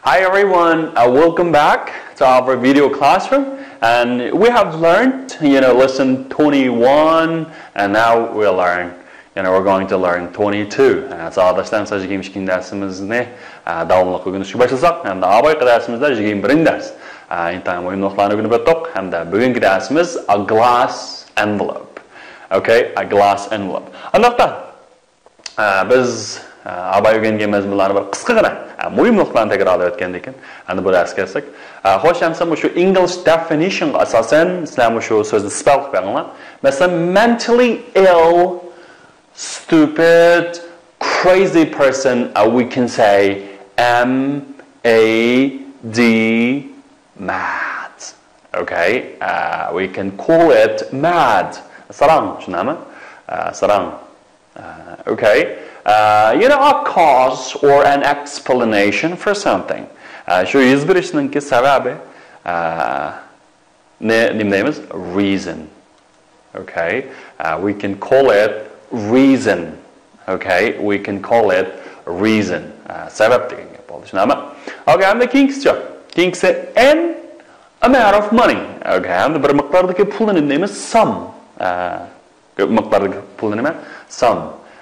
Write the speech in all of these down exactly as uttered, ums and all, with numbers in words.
Hi everyone, uh, welcome back to our video classroom. And we have learned, you know, lesson twenty-one, and now we'll learn, you know, we're going to learn twenty-two. ئە، ساۋاقداشلار، مىسال يىگىرمە ئىككىنچى دەرسىمىزنى، ئە، داۋاملىق ئۆگىنىشكە باشلىساق، ھەمدە ئاۋايقى دەرسىمىزدە يىگىرمە بىرىنچى دەرس. ئە، ئىنتايىن مۇھىم نۇقتىلارنى ئۆگىنىپ ئۆتتۇق، ھەمدە بۈگۈنكى دەرسىمىز a glass envelope. Okay, a glass envelope. ئانداقتا، ئە، بىز، ئە، ئاۋاي ئۆگەنگەن مەزمۇنلارنى بىر قىسقىغىنە، ئە، مۇھىم نۇقتىلارنى تەكرارلاپ ئۆتكەندىن كېيىن، ئەمدى بۇ دەرسكە كەلسەك. ئە، خوش، ئەمسە مۇشۇ English definition غا ئاساسەن سىلەر مۇشۇ سۆزنى سپېل قىلىپ بېقىڭلار. مەسىلەن، mentally ill, stupid, crazy person, uh, we can say M A D, mad. Okay? Uh, we can call it mad. ساراڭ، چۈشىنەمۇ؟ ئە، ساراڭ. ئە، okay. ئە، you know, a cause or an explanation for something. ئە، شۇ يۈز بېرىشنىڭكى سەۋەبى، ئە، نېمە دەيمىز؟ Reason. Okay. ئە، we can call it reason. Okay. We can call it reason. ئە، سەۋەب دېگەن گەپ بولدى. چۈشىنەمۇ؟ Okay. ئەمدى كېيىنكىسىچۇ؟ كېيىنكىسى an amount of money. Okay. ئەمدى بىر مىقداردىكى پۇلنى نېمە دەيمىز؟ Sum. ئە، كۆپ مىقداردىكى پۇلنى نېمە؟ Sum.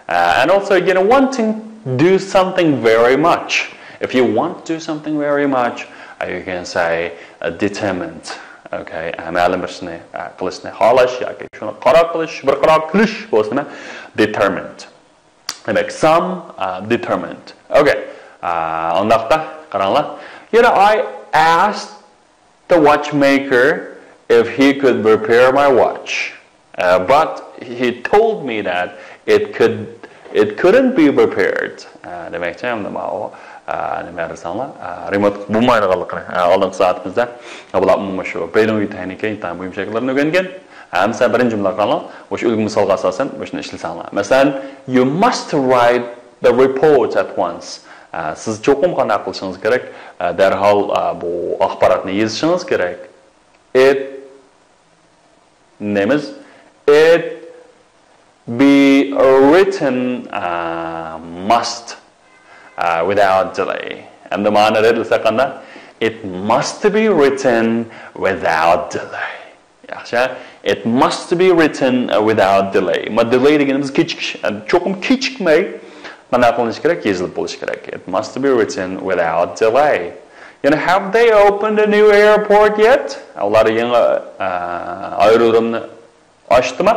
ئە، and also, you know, wanting do something very much. If you want to do something very much, uh, you can say, uh, determined. Okay. ئە، مەلۇم بىر ئىشنى، ئە، قىلىشنى خالاش ياكى شۇنى قاراق قىلىش، بىر قاراق قىلىش بولسا نېمە؟ Determined. دېمەك، sum, ئە، determined. Okay. ئە، ئانداقتا قاراڭلار. You know, I asked the watchmaker if he could repair my watch. Uh, but he told me that it could, it couldn't be repaired. Uh, دېمەكچى، ئەمدى ماۋۇ، ئە، نېمە دېسەڭلار، ئە، رېمونت بولمايدىغانلىقىنى، ئە، ئالدىنقى سائىتىمىزدە، ئە، بۇلار ئومۇمەن شۇ بېيدۇڭيۈ تېخنىكا، ئىنتايىن مۇھىم شەكىللەرنى ئۆگەنگەن. ئە، مەسىلەن، بىرىنچى جۈملە قاراڭلار، مۇشۇ ئۈلگە مىسالغا ئاساسەن مۇشۇنى ئىشلىسەڭلار. مەسىلەن، you must write the report at once. ئە، سىز چوقۇم قانداق قىلىشىڭىز كېرەك؟ ئە، دەرھال، ئە، بۇ ئاخباراتنى يېزىشىڭىز كېرەك. It نېمە دەيمىز؟ It be written, ئە، must, ئە، without delay. ئەمدى مانا رېد دېسەك قانداق؟ It must be written without delay. ياخشى. It must be written, uh, without delay. ما delay دېگىنىمىز كېچىكىش. چوقۇم كېچىكمەي قانداق قىلىنىشى كېرەك؟ يېزىلىپ بولۇشى كېرەك. It must be written without delay. يەنى, have they opened a new airport yet? ئۇلار يېڭى، ئە، ئايرودرومنى ئاچتىما؟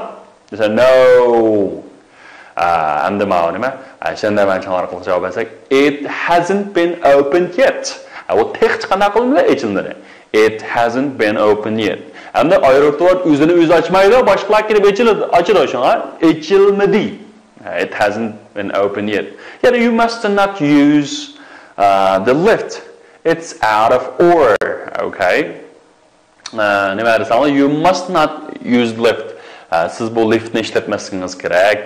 دېسە, no. ئە، ئەمدى ماۋۇ نېمە؟ ئە، شەندەرمەن چاڭلار قىلىق جاۋاب بەرسەك, it hasn't been opened yet. ئە، ئۇ تېخىچە قانداق قىلمىدى؟ ئېچىلمىدى. It hasn't been opened yet. ئەمدى ئايروپىلان ئۆزىنى ئۆزى ئاچمايدۇ، باشقىلار كېلىپ ئېچىلىدۇ، ئاچىدۇ، شۇڭا ئېچىلمىدى. ئە، it hasn't been opened yet. يەنى, you must not use, uh, the lift. It's out of order. Okay. ئە، نېمە دېسەڭلار, you must not use lift. ئە، سىز بۇ لىفتنى ئىشلەتمەسلىكىڭىز كېرەك.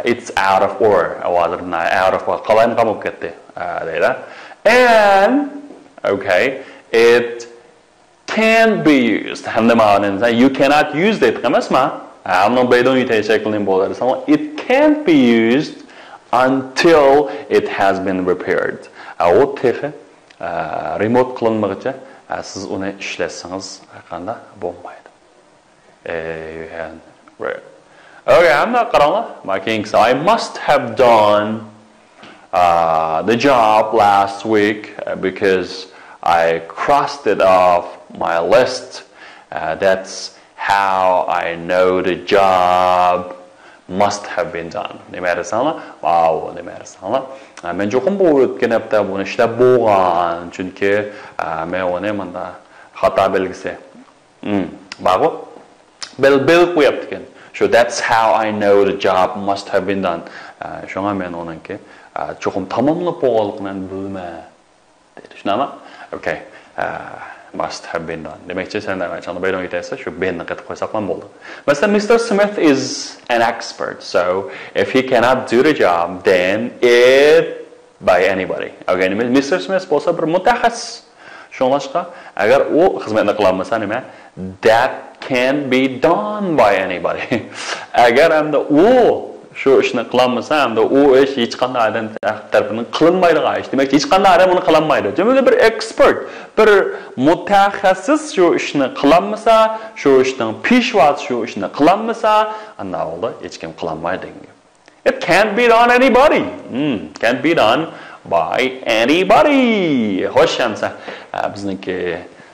It's out of order. ئە، ھازىر مانا out of order قالايمىقان بولۇپ كەتتى. ئە، دەيدۇ. And, okay, it can't be used. ھەمدە مانا دېسە, you cannot use دەيدۇ ئەمەسما. ئە، ئۇنىڭ بەيدۇڭ يۈتەي شەكلىنى بولدى دېسەڭلار, it can't be used until it has been repaired. ئە، ئۇ تېخى ئە، رېمونت قىلىنمىغۇچە، ئە، سىز ئۇنى ئىشلەتسىڭىز، قانداق بولمايدۇ. ئە، you can, right. Okay, ئەمدى قاراڭلار. ما كېيىنكىسى, I must have done, uh, the job last week, uh, because I crossed it off my list. Uh, that's how I know the job must have been done. نېمە دېسەڭلار؟ ماۋۇ نېمە دېسەڭلار؟ ئە، مەن چوقۇم بۇ ئۆتكەن ھەپتە بۇنى ئىشلەپ بولغان، چۈنكى، ئە، مەن ئۇنى مۇندا خاتا بەلگىسى، م، بارغۇ؟ بەل-، بەلگە قويۇپتىكەن. شۇ, that's how I know the job must have been done. ئە، شۇڭا مەن ئۇنىڭكى، ئە، چوقۇم تاماملاپ بولغانلىقىنى بىلىمەن. دەيدۇ. شۇنداقمۇ؟ Okay. ئە، must have been done. دېمەكچى, شەندەرمەن چاڭدا بەيدۇڭ يۈتەي دېسە, شۇ been نى قېتىپ قويساقلا بولدى. مەسىلەن, Mister Smith is an expert, so if he cannot do the job, then it by anybody. Okay, مىستېر سمىت بولسا بىر مۇتەخەسسىس. شۇڭلاشقا, ئەگەر ئۇ خىزمەتنى قىلالمىسا نېمە? That can be done by anybody. ئەگەر ئەمدى ئۇ شۇ ئىشنى قىلالمىسا، ئەمدى ئۇ ئىش ھېچقانداق ئادەم تەرىپىدىن قىلىنمايدىغان ئىش. دېمەكچى، ھېچقانداق ئادەم ئۇنى قىلالمايدۇ. جۈملىدە بىر ئېكسپېرت، بىر مۇتەخەسسىس شۇ ئىشنى قىلالمىسا، شۇ ئىشنىڭ پېشۋاسى شۇ ئىشنى قىلالمىسا، ئانداق ھالدا ھېچكىم قىلالمايدۇ دېگەن گەپ. It can't be done anybody. Hmm, can't be done by anybody. خوش ئەمسە، ئە، بىزنىڭكى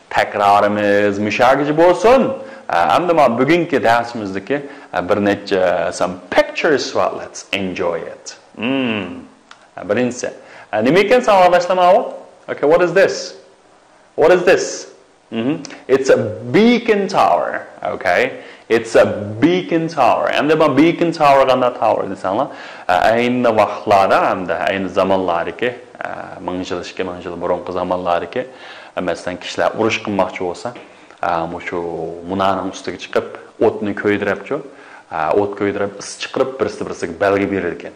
تەكرارىمىز مۇشۇ يەرگىچە بولسۇن. ئە، ئەمدى مانا بۈگۈنكى دەرسىمىزدىكى، ئە، بىر نەچچە، some pictures. Well, let's enjoy it. Hmm. ئە، بىرىنچىسى. ئە، نېمە ئىكەن ساۋاقداشلار ماۋۇ؟ Okay, what is this? What is this? Mhm. It's a beacon tower. Okay. It's a beacon tower. ئەمدى بۇ beacon tower قانداق tower دېسەڭلار، ئە، ئەينى ۋاقىتلاردا ھەمدە ئەينى زامانلاردىكى، ئە، مىڭ يىل، ئىككى مىڭ يىل بۇرۇنقى زامانلاردىكى، ئە، مەسىلەن، كىشىلەر ئۇرۇش قىلماقچى بولسا، ئە، مۇشۇ مۇنارنىڭ ئۈستىگە چىقىپ، ئوتنى كۆيدۈرەپچۇ، ئە، ئوت كۆيدۈرۈپ، ئىس چىقىرىپ، بىرسى بىرسىگە بەلگە بېرىدىكەن.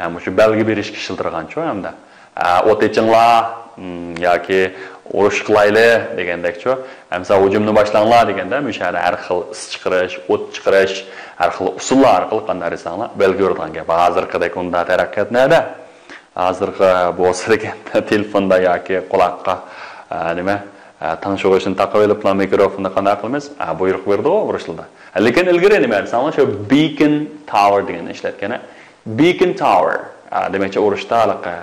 ھە، مۇشۇ بەلگە بېرىشكە ئىشلىتىدىغانچۇ ھەمدە. ھە، ئوت ئېچىڭلار، م، ياكى ئۇرۇش قىلايلى دېگەندەكچۇ. ئەمسە ھۇجۇمنى باشلاڭلار دېگەندە، مۇشۇ يەردە ھەر خىل ئىس چىقىرىش، ئوت چىقىرىش، ھەر خىل ئۇسۇللار ئارقىلىق قانداق دېسەڭلار، بەلگە بېرىدىغان گەپ. ھازىرقىدەك ئۇنداق تەرەققىيات نەدە؟ ھازىرقى بولسا دېگەن تېلېفوندا ياكى قۇلاققا، ئە، نېمە، ئە، تىڭشىغۇچنى تاقىۋېلىپلا مىكروفوندا قانداق قىلىمىز؟ ئە، بۇيرۇق بېرىدىغۇ ئۇرۇشلىدا. لېكىن ئىلگىرى نېمە دېسەڭلار، شۇ beacon tower دېگەننى ئىشلەتكەن. Beacon tower. ئە، دېمەكچى، ئۇرۇشتا ھېلىقى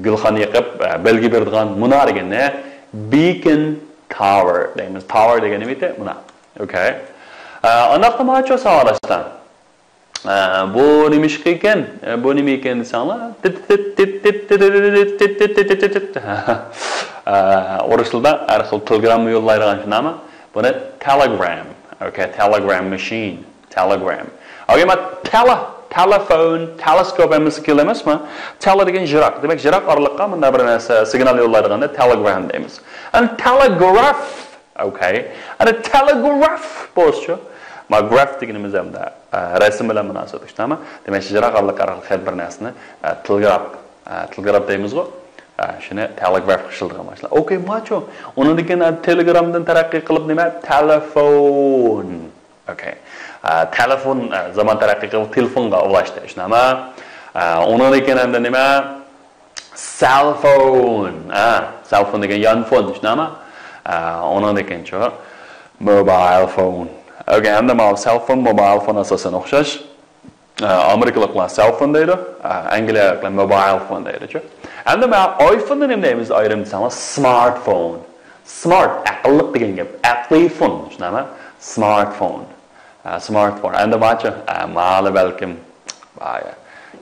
گۈلخان يېقىپ، ئە، بەلگە بېرىدىغان مۇنار دېگەننى beacon tower دەيمىز. Tower دېگەن نېمە ئىدى؟ مۇنار. Okay. ئە، ئانداقتا ماچۇ ساۋاقداشلار. ئە، بۇ نېمە ئىش ئىكەن؟ ئە، بۇ نېمە ئىكەن دېسەڭلار، تىت، تىت، تىت، تىت، تىت، تىت، تىت، تىت، تىت، تىت. ئە، ئورۇسلىدا ھەر خىل تېلېگرامما يوللايدىغان شۇنداقمۇ؟ بۇنى telegram. Okay, telegram machine. Telegram. Okay, ما تېلە، تېلېفون، تېلېسكوپ ھەممىسى كېلە ئەمەسمۇ؟ تېلە دېگەن يىراق. دېمەك، يىراق ئارىلىققا مۇنداق بىر نەرسە، سىگنال يوللايدىغاندا تېلېگرام دەيمىز. ئەمدى تېلېگراف. Okay. ئەنە تېلېگراف بولسىچۇ؟ ما گراف دېگىنىمىز ھەمدە، ئە، رەسىم بىلەن مۇناسىۋەتلىك، شۇنداقمۇ؟ دېمەك، يىراق ئارىلىق ئارقىلىق ھەر بىر نەرسىنى، ئە، تېلېگراف، ئە، تېلېگراف دەيمىزغۇ. ئە، شۇنى تېلېگراف ئىشلىتىدىغان باشلىدى. Okay، ماچۇ. ئۇنىڭدىن كېيىن، ئە، تېلېگرامدىن تەرەققىي قىلىپ نېمە؟ تېلېفون. Okay. ئە، تېلېفون، ئە، زامان تەرەققىي قىلىپ تېلېفونغا ئۇلاشتى، شۇنداقمۇ؟ ئە، ئۇنىڭدىن كېيىن ھەمدە نېمە؟ سېلفون. ھە، سېلفون دېگەن يانفون، شۇنداقمۇ؟ ئە، ئۇنىڭدىن كېيىنچۇ موبايل فون. Okay، ئەمدى ماۋۇ سېلفون، موبايل فون ئاساسەن ئوخشاش. ئە، ئامېرىكىلىقلار سېلفون دەيدۇ، ئە، ئەنگلىيەلىكلەر موبايل فون دەيدۇچۇ. ئەمدى مەن ئايفوننى نېمە دەيمىز ئايرىم دېسەڭلار، سمارتفون. سمارت، ئەقىللىق دېگەن گەپ. ئەقلىي فون، شۇنداقمۇ؟ سمارتفون. ئە، سمارتفون. ئەمدى ماچۇ، ئە، مالى بەلكىم، ئاي،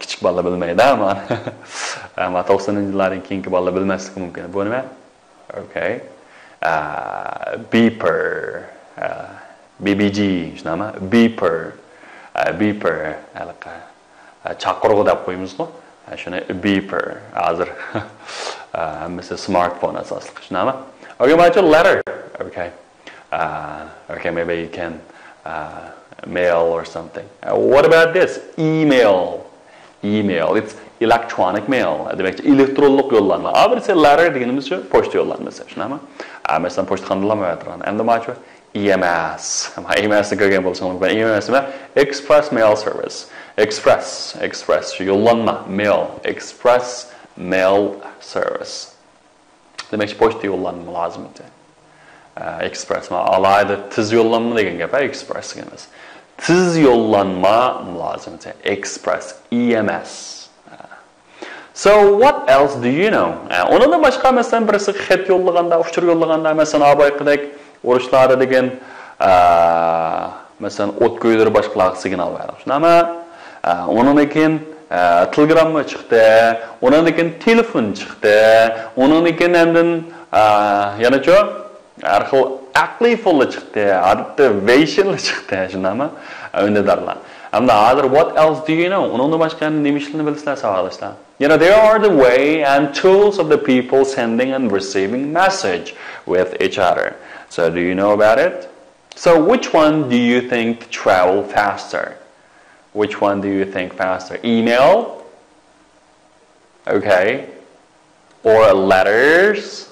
كىچىك بالىلار بىلمەيدۇ، ئەمما. ئەمما توقسىنىنچى يىللاردىن كېيىنكى بالىلار بىلمەسلىكى مۇمكىن. بۇ نېمە؟ Okay. ئە، بىپېر. ئە، بى بى جى، شۇنداقمۇ؟ بىپېر. ئە، بىپېر. ھېلىقى، ئە، چاقىرغۇ دەپ قويىمىزغۇ. ئە، شۇنى بىپېر. ھازىر، ئە، ھەممىسى سمارتفون ئاساسلىق، شۇنداقمۇ؟ Okay، ماچۇ، لېتتېر. Okay. Uh, okay, maybe you can, uh, mail or something. Uh, what about this? Email. Email. It's electronic mail. دېمەكچى، ئېلېكترونلۇق يوللانما. ئا، بىرسى لېتتېر دېگىنىمىز شۇ، پوچتا يوللانمىسى. شۇنداقمۇ؟ ئا، مەسىلەن، پوچتىخانىدىلا بولۇۋاتىدىغان. ئەمدى ماچۇ، ئى ئېم ئېس. ئى ئېم ئېسنى كۆرگەن بولسىڭىز مۇمكىن. ئى ئېم ئېس نېمە؟ Express Mail Service. ئېكسپرېس، ئېكسپرېس. شۇ يوللانما. Mail. Express Mail Service. دېمەكچى، پوچتا يوللانما مۇلازىمىتى. ئە، ئېكسپرېس، ما، ئالاھىدە تېز يوللانما دېگەن گەپ، ئە، ئېكسپرېس دېگەن ئەمەس. تېز يوللانما مۇلازىمىتى، ئېكسپرېس، ئى ئېم ئېس. So, what else do you know? ئە، ئۇنىڭدىن باشقا، مەسىلەن، بىرسىگە خەت يوللىغاندا، ئۇچۇر يوللىغاندا، مەسىلەن، ئاۋۋالقىدەك ئۇرۇشلاردا دېگەن، ئە، مەسىلەن، ئوت كۆيدۈرۈپ باشقىلارغا سىگنال بەردۇق. شۇنداقمۇ؟ ئە، ئۇنىڭدىن كېيىن، ئە، تېلېگرامما چىقتى، ئۇنىڭدىن كېيىن تېلېفون چىقتى، ئۇنىڭدىن كېيىن ئاندىن، ئە، يەنىچۇ؟ ھەر خىل ئەقلىي فونلار چىقتى، ھەتتا ۋېيشىنلار چىقتى، شۇنداقمۇ؟ ئۈندىدارلار. ئەمدى ھازىر، what else do you know? ئۇنىڭدىن باشقا يەنە نېمە ئىشلارنى بىلىسىلەر، ساۋاقداشلار؟ You know, there are the way and tools of the people sending and receiving message with each other. So, do you know about it? So, which one do you think travel faster? Which one do you think faster? Email? Okay. Or letters?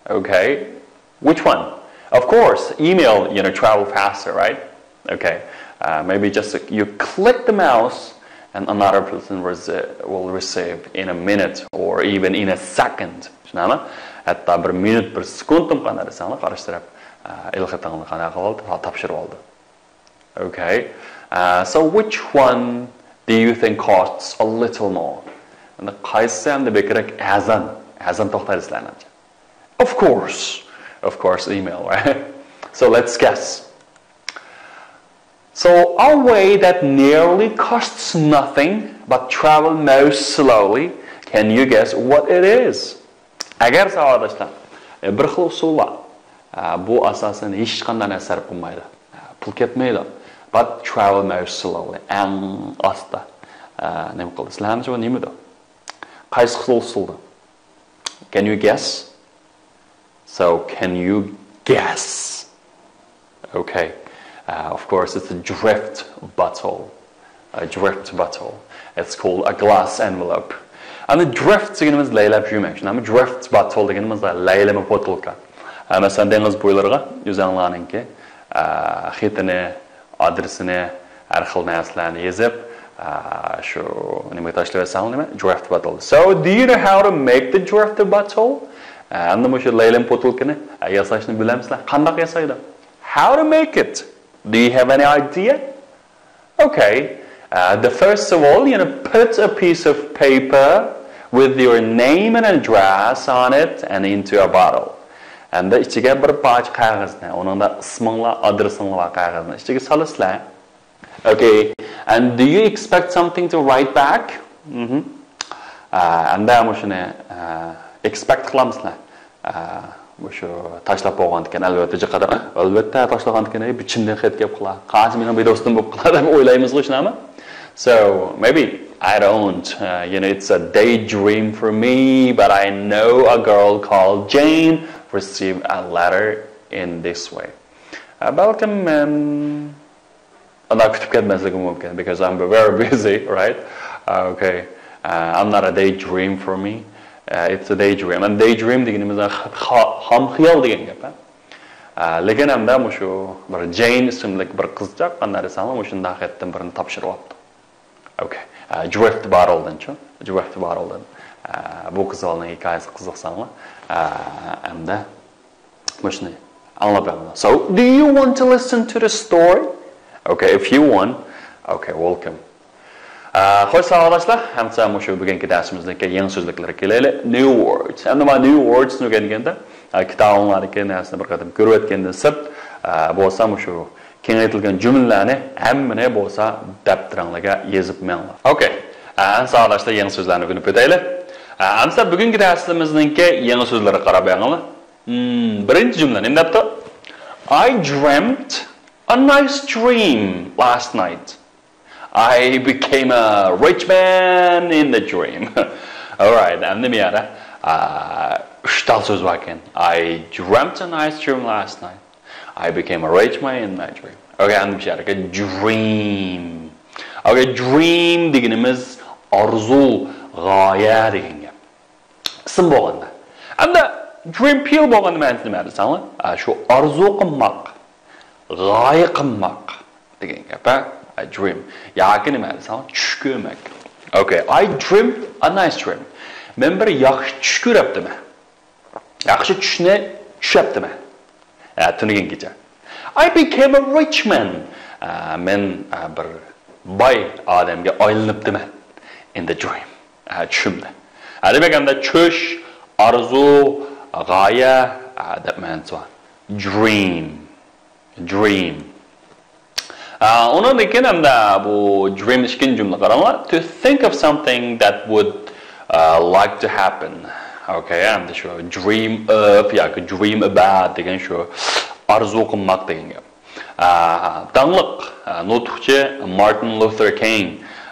Okay. Which one? Of course, email, you know, travel faster, right? Okay. Uh, maybe just you click the mouse and another person rece- will receive in a minute or even in a second. چۈشىنەمۇ؟ ھەتتا بىر مىنۇت، بىر سېكۇنتتىمۇ قانداق دېسەڭلار، قارشى تەرەپ ئە، ئېلخېتىڭلىقىنى قىلىۋالدى، تاپشۇرۇۋالدى. Okay. Uh, so which one do you think costs a little more? ئەمدى قايسى ئەمدى بەكرەك ئەرزان، ئەرزان توختايدۇ سىلەرنىڭچە؟ Of course. Of course, email, right? So let's guess. So a way that nearly costs nothing but travel most slowly. Can you guess what it is? ئەگەر ساۋاقداشلار، ئە، بىر خىل ئۇسۇل بار. ئە، بۇ ئاساسەن ھېچقانداق نەرسە سەرپ قىلمايدۇ. ئە، پۇل كەتمەيدۇ. But travel most slowly. ئەڭ ئاستا. ئە، نېمە قىلدى؟ سىلەرنىڭچە بۇ نېمىدۇ؟ قايسى خىل ئۇسۇلدۇ؟ Can you guess? So, can you guess? Okay. Uh, of course, it's a drift bottle. A drift bottle. It's called a glass envelope. ئەمدى drift دېگىنىمىز لەيلەپ يۈرمەك. شۇنداقمۇ؟ Drift bottle دېگىنىمىز لەيلىمە بوتۇلكا. ئە، مەسىلەن، دېڭىز بويلىرىغا ئۆزۈڭلارنىڭكى، ئە، خېتىنى، ئادرېسىنى، ھەر خىل نەرسىلەرنى يېزىپ، ئە، شۇ نېمىگە تاشلىۋەتسەڭ نېمە؟ Drift bottle. So, do you know how to make the drift bottle? ئە، ئەمدى مۇشۇ لەيلىم بوتۇلكىنى، ئە، ياساشنى بىلەمسىلەر؟ قانداق ياسايدۇ؟ How to make it? Do you have any idea? Okay. Uh, the first of all, you know, put a piece of paper with your name and address on it and into a bottle. ئەمدى ئىچىگە بىر پارچە قەغەزنى، ئۇنىڭدا ئىسمىڭلار، ئادرېسىڭلار بار قەغەزنى ئىچىگە سالىسىلەر. Okay. And do you expect something to write back? مهم. ئە، ئەمدى مۇشۇنى، ئە، expect قىلامسىلەر؟ ئە، مۇشۇ تاشلاپ بولغاندىكىن، ئەلۋەتتە، جىقادا، ئەلۋەتتە، تاشلىغاندىكىن، ئەي، بىر چىمدىن خەت كەپ قىلا، قاچە مېنىڭ بىر دوستۇم بولۇپ قىلا دەپ ئويلايمىزغۇ، شۇنداقمۇ؟ So, maybe, I don't, uh, you know, it's a daydream for me, but I know a girl called Jane received a letter in this way. ئە، بەلكىم مەن ئانداق كۈتۈپ كەتمەسلىكىم مۇمكىن، because I'm very busy, right? Uh, okay. Uh, I'm not a daydream for me. Uh, it's a daydream. And daydream دېگىنىمىز خا-، خام خىيال دېگەن گەپ، ھە؟ ئە، لېكىن ئەمدى مۇشۇ بىر جەين ئىسىملىك بىر قىزچاق، قانداق دېسەڭلار، مۇشۇنداق خەتتىن بىرنى تاپشۇرۇۋاپتۇ. Okay. ئە، جوفت بارولدىنچۇ؟ جوفت بارولدىن. ئە، بۇ قىز بالىنىڭ ھېكايىسىگە قىزىقساڭلار، ئە، ئەمدى مۇشۇنى ئاڭلاپ بېقىڭلار. So, do you want to listen to the story? Okay, if you want, okay, welcome. ئە، خوش، ساۋاقداشلار، ئەمسە مۇشۇ بۈگۈنكى دەرسىمىزنىڭكى يېڭى سۆزلۈكلىرىگە كېلەيلى. New words. ئەمدى مانا new words نى ئۆگەنگەندە، ئە، كىتابىڭلاردىكى نەرسىنى بىر قېتىم كۆرۈۋەتكەندىن سىرت، ئە، بولسا مۇشۇ كېڭەيتىلگەن جۈملىلەرنى ھەممىنى بولسا دەپتىرىڭلارغا يېزىپ مېڭىڭلار. Okay. ئە، ئەمسە ساۋاقداشلار، يېڭى سۆزلەرنى ئۆگىنىپ ئۆتەيلى. ئە، ئەمسە بۈگۈنكى دەرسىمىزنىڭكى يېڭى سۆزلىرىگە قاراپ بېقىڭلار. مم، بىرىنچى جۈملە نېمە دەپتۇ؟ I dreamt a nice dream last night. I became a rich man in the dream. Alright, ئەمدى مەيەردە، ئا، ئۈچ تال سۆز باركەن. I dreamt a nice dream last night. I became a rich man in my dream. Okay، ئەمدى بۇ يەردىكى dream. Okay، dream دېگىنىمىز ئارزۇ، غايە دېگەن گەپ. ئىسىم بولغاندا. ئەمدى dream فېئىل بولغاندا مەنىسى نېمە دېسەڭلار؟ ئا، شۇ ئارزۇ قىلماق، غايە قىلماق دېگەن گەپ، ھە؟ ئا، dream. ياكى نېمە دېسەڭلار؟ چۈش كۆرمەك. Okay, I dreamt a nice dream. مەن بىر ياخشى چۈش كۆرەپتىمەن. ياخشى چۈشنى چۈشەپتىمەن. ئە، تۈنۈگۈن كېچە. I became a rich man. ئە، مەن، ئە، بىر باي ئادەمگە ئايلىنىپتىمەن. In the dream. ئە، چۈشۈمدە. ئە، دېمەك، ئەمدى چۈش، ئارزۇ، غايە، ئە، دەپ مەنىسى بار. Dream. Dream. ئە، ئۇنىڭدىن كېيىن ئەمدى بۇ dream ئىككىنچى جۈملە قاراڭلار. To think of something that would, uh, like to happen. Okay، ئەمدى شۇ dream of ياكى dream about دېگەن شۇ ئارزۇ قىلماق دېگەن گەپ. ئە، داڭلىق، ئە، نۇتۇقچى مارتىن لۇتېر كىنگ،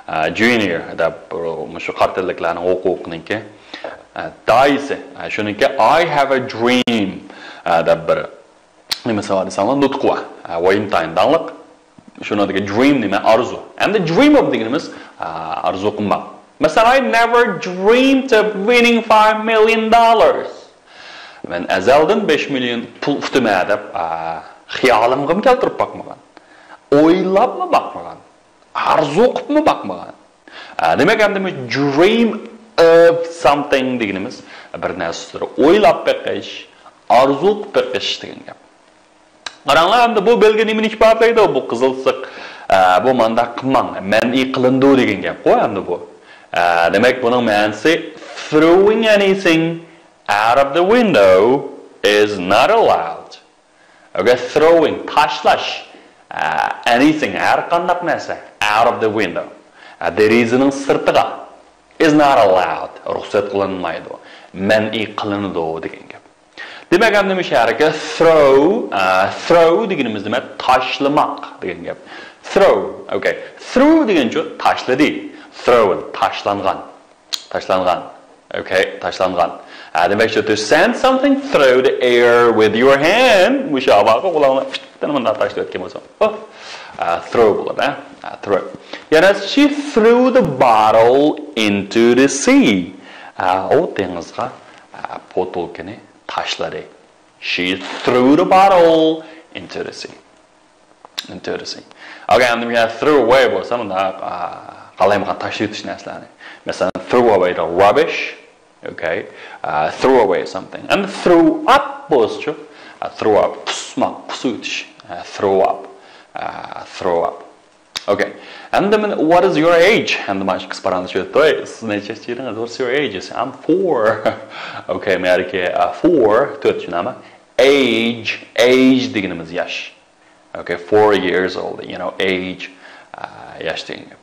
ئە، جۇنىيور دەپ مۇشۇ قارا تەنلىكلەرنىڭ ھوقۇقىنىڭكى، ئە، داھىيسى. ئە، شۇنىڭكى I have a dream، ئە، دەپ بىر نېمىسى بار دېسەڭلار، نۇتقى بار. ھە، ۋايىم تايىن داڭلىق. شۇنىڭدىكى dream نېمە؟ ئارزۇ. ئەمدى dream of دېگىنىمىز، ھە، ئارزۇ قىلماق. مەسىلەن، I never dreamed of winning five million dollars. مەن ئەزەلدىن بەش مىليون پۇل ئۇتىمەن دەپ، ھە، خىيالىمغىمۇ كەلتۈرۈپ باقمىغان. ئويلاپمۇ باقمىغان. ئارزۇ قىلىپمۇ باقمىغان. ئە، دېمەك، ئەمدى مۇشۇ dream of something دېگىنىمىز بىر نەرسىلەر ئويلاپ بېقىش، ئارزۇ قىلىپ بېقىش دېگەن گەپ. قاراڭلار، ئەمدى بۇ بەلگە نېمىنى ئىپادىلەيدۇ؟ بۇ قىزىل سىزىق، ئە، بۇ مانداق قىلماڭ، مەنئى قىلىنىدۇ دېگەن گەپقۇ ئەمدى بۇ. ئە، دېمەك، بۇنىڭ مەنىسى throwing anything out of the window is not allowed. Okay, throwing، تاشلاش. ئە، anything، ھەر قانداق نەرسە. Out of the window. ئە، دېرىزىنىڭ سىرتىغا. Is not allowed. رۇخسەت قىلىنمايدۇ. مەنئى قىلىنىدۇ دېگەن گەپ. دېمەك، ئەمدى مۇشۇ يەرگە throw، ئە، throw دېگىنىمىز نېمە؟ تاشلىماق دېگەن گەپ. Throw، okay. Threw دېگەنچۇ؟ تاشلىدى. Thrown، تاشلانغان. تاشلانغان. Okay، تاشلانغان. ئە، دېمەكچۇ، to send something through the air with your hand. مۇشۇ ھاۋاغا قولۇڭنى پىتتىن مۇنداق تاشلىۋەتكەن بولساڭ. ئۇھ. ئە، throw بولىدۇ، ھە؟ ئە، throw. يەنە she threw the bottle into the sea. ئە، ئۇ دېڭىزغا، ئە، بوتۇلكىنى تاشلىدى. She threw the bottle into the sea. Into the sea. Okay، ئەمدى بۇ يەردە throw away بولسا، مۇنداق، ئا، قالايمىقان تاشلىۋېتىش نەرسىلەرنى. مەسىلەن، throw away the rubbish. Okay. ئا، throw away something. ئەمدى throw up بولسىچۇ؟ ئا، throw up، قۇسماق، قۇسۇۋېتىش. ئا، throw up. ئا، throw up. Okay. ئەمدى مەن، what is your age? ئەمدى مانا شۇ قىز پاراڭلىشىپ ئۆتتى. ۋاي، سىز نەچچە ياشتا ئىدىڭىز؟ What's your age? I'm four. Okay، مەيەركى، ئا، four، تۆت شۇنداقمۇ؟ Age، age دېگىنىمىز ياش. Okay, four years old، you know, age، ئا، ياش دېگەن گەپ.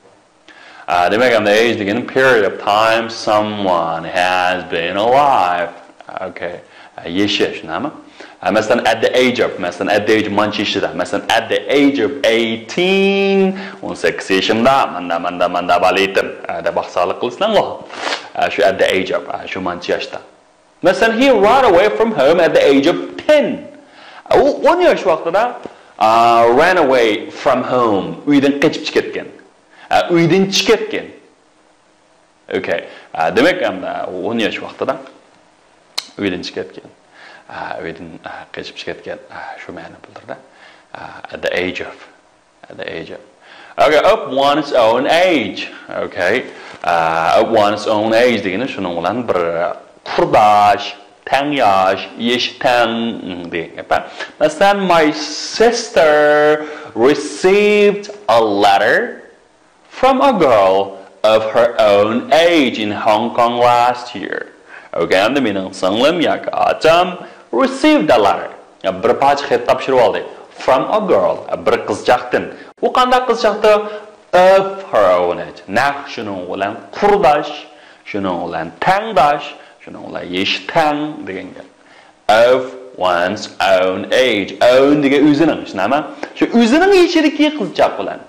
ئا، دېمەك، ئەمدى age دېگەن period of time someone has been alive. Okay. ئا، يېشى، شۇنداقمۇ؟ ئا، مەسىلەن، at the age of، مەسىلەن، at the age مانچە يېشىدا، مەسىلەن، at the age of eighteen، ئون سەككىز يېشىمدا، ماندا، ماندا، ماندا بالىيتىم، ئا، دەپ ئاقساقلىق قىلىسىلەرغۇ. ئا، شۇ at the age of، ئا، شۇ مانچە ياشتا. مەسىلەن، he ran away from home at the age of ten. ئۇ ئون ياش ۋاقتىدا، ئا، ran away from home، ئۆيدىن قېچىپ چىقىپ كەتكەن. ئا، ئۆيدىن چىقىپ كەتكەن. Okay. ئا، دېمەك، ئەمدى ئۇ ئون ياش ۋاقتىدا ئۆيدىن چىقىپ كەتكەن. ئا، ئۆيدىن، ئا، قېچىپ چىقىپ كەتكەن. ئا، شۇ مەنە بىلدۈرىدۇ. ئا، at the age of. At the age of. Okay, of one's own age. Okay. ئا، of one's own age دېگىنى شۇنىڭ بىلەن بىر قۇرداش، تەڭ ياش، يېشى تەڭ دېگەن گەپ. مەسىلەن، my sister received a letter from a girl of her own age in Hong Kong last year. Okay، ئەمدى مېنىڭ سىڭلىم ياكى ئاچام received a letter، يا بىر پارچە خەت تاپشۇرۇۋالدى. From a girl، بىر قىزچاقتىن. ئۇ قانداق قىزچاقتۇ؟ Of her own age، نەق شۇنىڭ بىلەن قۇرداش، شۇنىڭ بىلەن تەڭداش، شۇنىڭ بىلەن يېشى تەڭ دېگەن گەپ. Of one's own age. Own دېگەن ئۆزىنىڭ، شۇنداقمۇ؟ شۇ ئۆزىنىڭ يېشىدىكى قىزچاق بىلەن.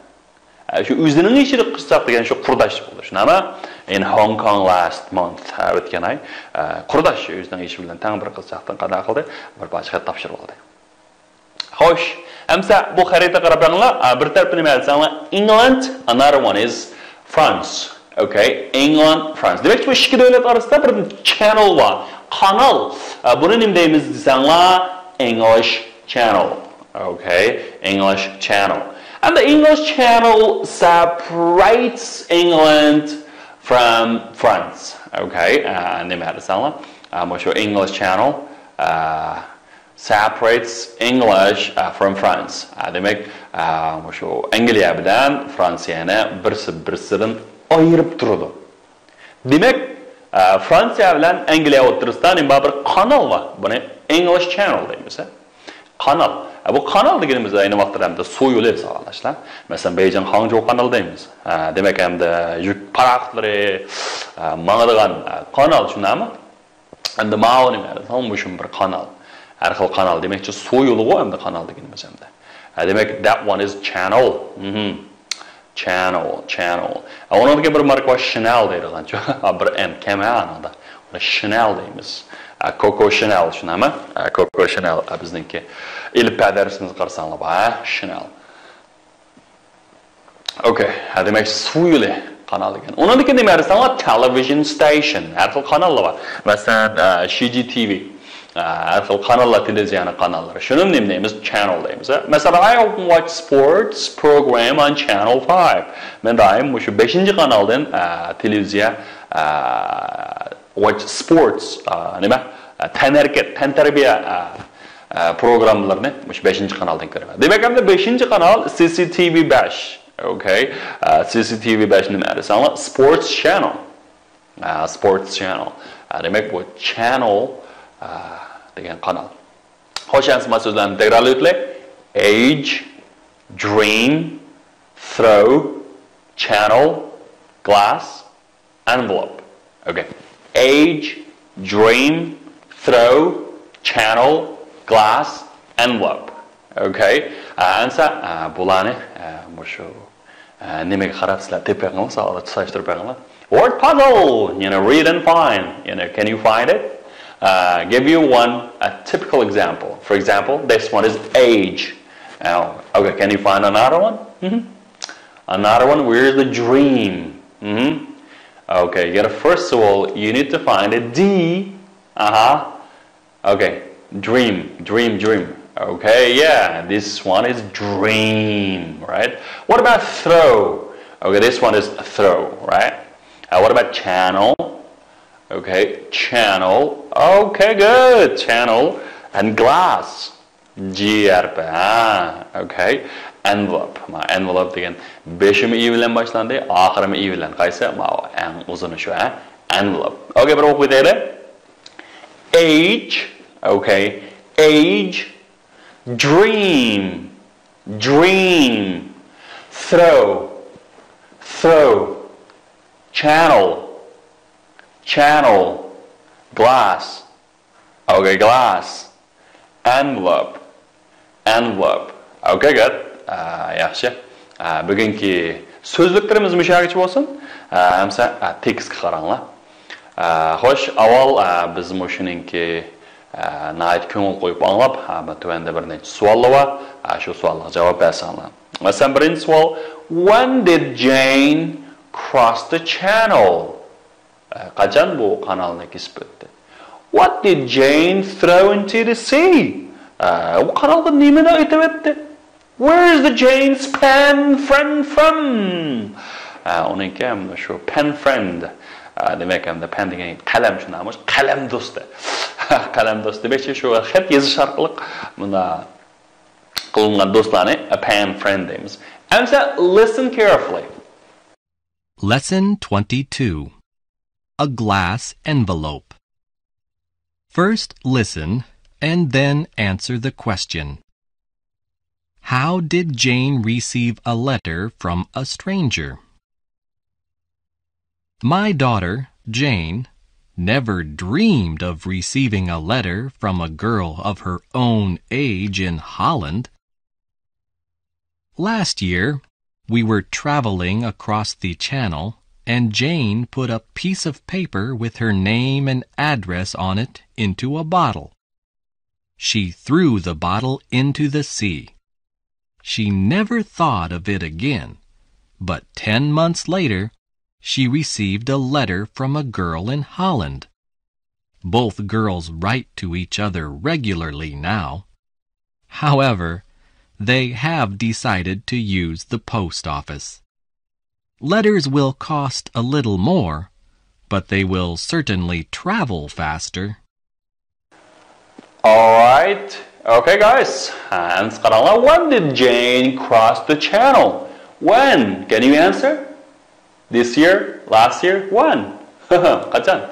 ئە، شۇ ئۆزىنىڭ يېشىدىكى قىزچاق دېگەن شۇ قۇرداش بولىدۇ، شۇنداقمۇ؟ In Hong Kong last month، ئە، ئۆتكەن ئاي، ئە، قۇرداش، ئۆزىنىڭ يېشى بىلەن تەڭ بىر قىزچاقتىن قانداق قىلدى؟ بىر پارچە خەت تاپشۇرۇۋالدى. خوش، ئەمسە بۇ خەرىتىگە قاراپ بېقىڭلار. ئە، بىر تەرىپىنى مەن دېسەڭلار، England، another one is France. Okay, England, France. دېمەك، بۇ ئىككى دۆلەت ئارىسىدا بىر channel بار. قانال. ئە، بۇنى نېمە دەيمىز دېسەڭلار، English Channel. Okay, English Channel. And the English Channel separates England from France. Okay, ئە، نېمە دېسەڭلار، ئە، مۇشۇ English Channel، ئە، separates English، ئە، from France. ئە، دېمەك، ئە، مۇشۇ ئەنگلىيە بىلەن فرانسىيەنى بىرسى بىرسىدىن ئايرىپ تۇرىدۇ. دېمەك، ئە، فرانسىيە بىلەن ئەنگلىيە ئوتتۇرىسىدا نېمە بار؟ بىر قانال بار. بۇنى English Channel دەيمىز، ھە؟ قانال. ئە، بۇ قانال دېگىنىمىز ئەينى ۋاقىتتا ئەمدى سۇ يولى ساۋاقداشلار. مەسىلەن، بېيجىڭ خاڭجۇ قانىلى دەيمىز. ئە، دېمەك، ئەمدى يۈك پاراخوتلىرى، ئە، ماڭىدىغان، ئە، قانال، شۇنداقمۇ؟ ئەمدى ماۋۇ نېمە؟ مۇشۇمۇ بىر قانال. ھەر خىل قانال. دېمەكچى، سۇ يولىغۇ ئەمدى قانال دېگىنىمىز ئەمدى. ھە، دېمەك، that one is channel. مهم. Channel، channel. ھە، ئۇنىڭدىكى بىر ماركا بار، شىنەل دەيدىغانچۇ. ھە، بىر ئەم كەم، ھە، ئانىڭدا. ئۇنى شىنەل دەيمىز. ھە، كوكو شىنەل، شۇنداقمۇ؟ ھە، كوكو شىنەل. ھە، بىزنىڭكى ئېلىپبە دەرسىمىزگە قارىساڭلار بار، ھە، شىنەل. Okay، ھە، دېمەك، سۇ يولى قانال دېگەن. ئۇنىڭدىكى نېمە دېسەڭلار، television station، ھەر خىل قاناللار بار. مەسىلەن، ئە، شى جى تى ۋى. ھەر خىل قاناللار، تېلېۋىزىيەنىڭ قاناللىرى. شۇنى نېمە دەيمىز؟ Channel دەيمىز. مەسىلەن، I often watch sports program on Channel five. مەن دائىم مۇشۇ بەشىنچى قانالدىن تېلېۋىزىيە، watch sports، نېمە، تەنھەرىكەت، تەنتەربىيە پروگراممىلىرىنى مۇشۇ بەشىنچى قانالدىن كۆرىمەن. دېمەك، ئەمدى بەشىنچى قانال، C C T V بەش. Okay. C C T V بەش نېمە دېسەڭلار؟ Sports Channel. Sports Channel. دېمەك، بۇ channel دېگەن قانال. خوش، ئەمسە مانا سۆزلەرنى تەكرارلايلى. Age, dream, throw, channel, glass, envelope. Okay. Age, dream, throw, channel, glass, envelope. Okay. ئەمسە بۇلارنى مۇشۇ نېمىگە قاراپ سىلەر تېپىپ بېقىڭلار، سوئالغا تۇتاشتۇرۇپ بېقىڭلار. Word puzzle. You know, read and find. You know, can you find it? Give you one, a typical example. For example, this one is age. Okay, can you find another one? Another one, where is the dream? Okay, you gotta, first of all, you need to find a D. Uh-huh. Okay, dream, dream, dream. Okay, yeah, this one is dream, right? What about throw? Okay, this one is throw, right? What about channel? Okay, channel. Okay, good. Channel and glass. G ھەرپى. Okay. Envelope. مانا envelope دېگەن بېشىمۇ ئى بىلەن باشلاندى، ئاخىرىمۇ ئى بىلەن. قايسى؟ ماۋۇ ئەڭ ئۇزۇنى شۇ، ھە؟ Envelope. Okay، بىر ئوقۇپ ئۆتەيلى. Age. Okay. Age. Dream. Dream. Throw. Throw. Channel. Channel. Glass. Okay, glass. Envelope. Envelope. Okay, good. ياخشى. بۈگۈنكى سۆزلۈكلىرىمىز مۇشۇ يەرگىچە بولسۇن. ئەمسە تېكىستكە قاراڭلار. خوش، ئاۋۋال بىز مۇشۇنىڭكى ناھايىتى كۆڭۈل قويۇپ ئاڭلاپ، تۆۋەندە بىر نەچچە سوئاللار بار. شۇ سوئاللارغا جاۋاب بەرسەڭلار. مەسىلەن، بىرىنچى سوئال. When did Jane cross the channel? قاچان بۇ قانالنى كېسىپ ئۆتتى؟ What did Jane throw into the sea? ئە، ئۇ قانالغا نېمىنى ئېتىۋەتتى؟ Where is the Jane's pen friend from? ئە، ئۇنىڭكى ھەم شۇ pen friend. ئە، دېمەك، ھەمدە pen دېگەن قەلەم، شۇنداقمۇ؟ قەلەم دوستى. قەلەم دوستى دېمەكچى، شۇ خەت يېزىش ئارقىلىق مۇنداق قىلىنغان دوستلارنى a pen friend دەيمىز. ئەمسە listen carefully. Lesson twenty-two. A glass envelope. First listen and then answer the question. How did Jane receive a letter from a stranger? My daughter, Jane, never dreamed of receiving a letter from a girl of her own age in Holland. Last year, we were traveling across the channel, and Jane put a piece of paper with her name and address on it into a bottle. She threw the bottle into the sea. She never thought of it again, but ten months later, she received a letter from a girl in Holland. Both girls write to each other regularly now. However, they have decided to use the post office. Letters will cost a little more, but they will certainly travel faster. All right. Okay, guys. And قاراڭلار. When did Jane cross the channel? When? Can you answer? This year? Last year? When? قاچان؟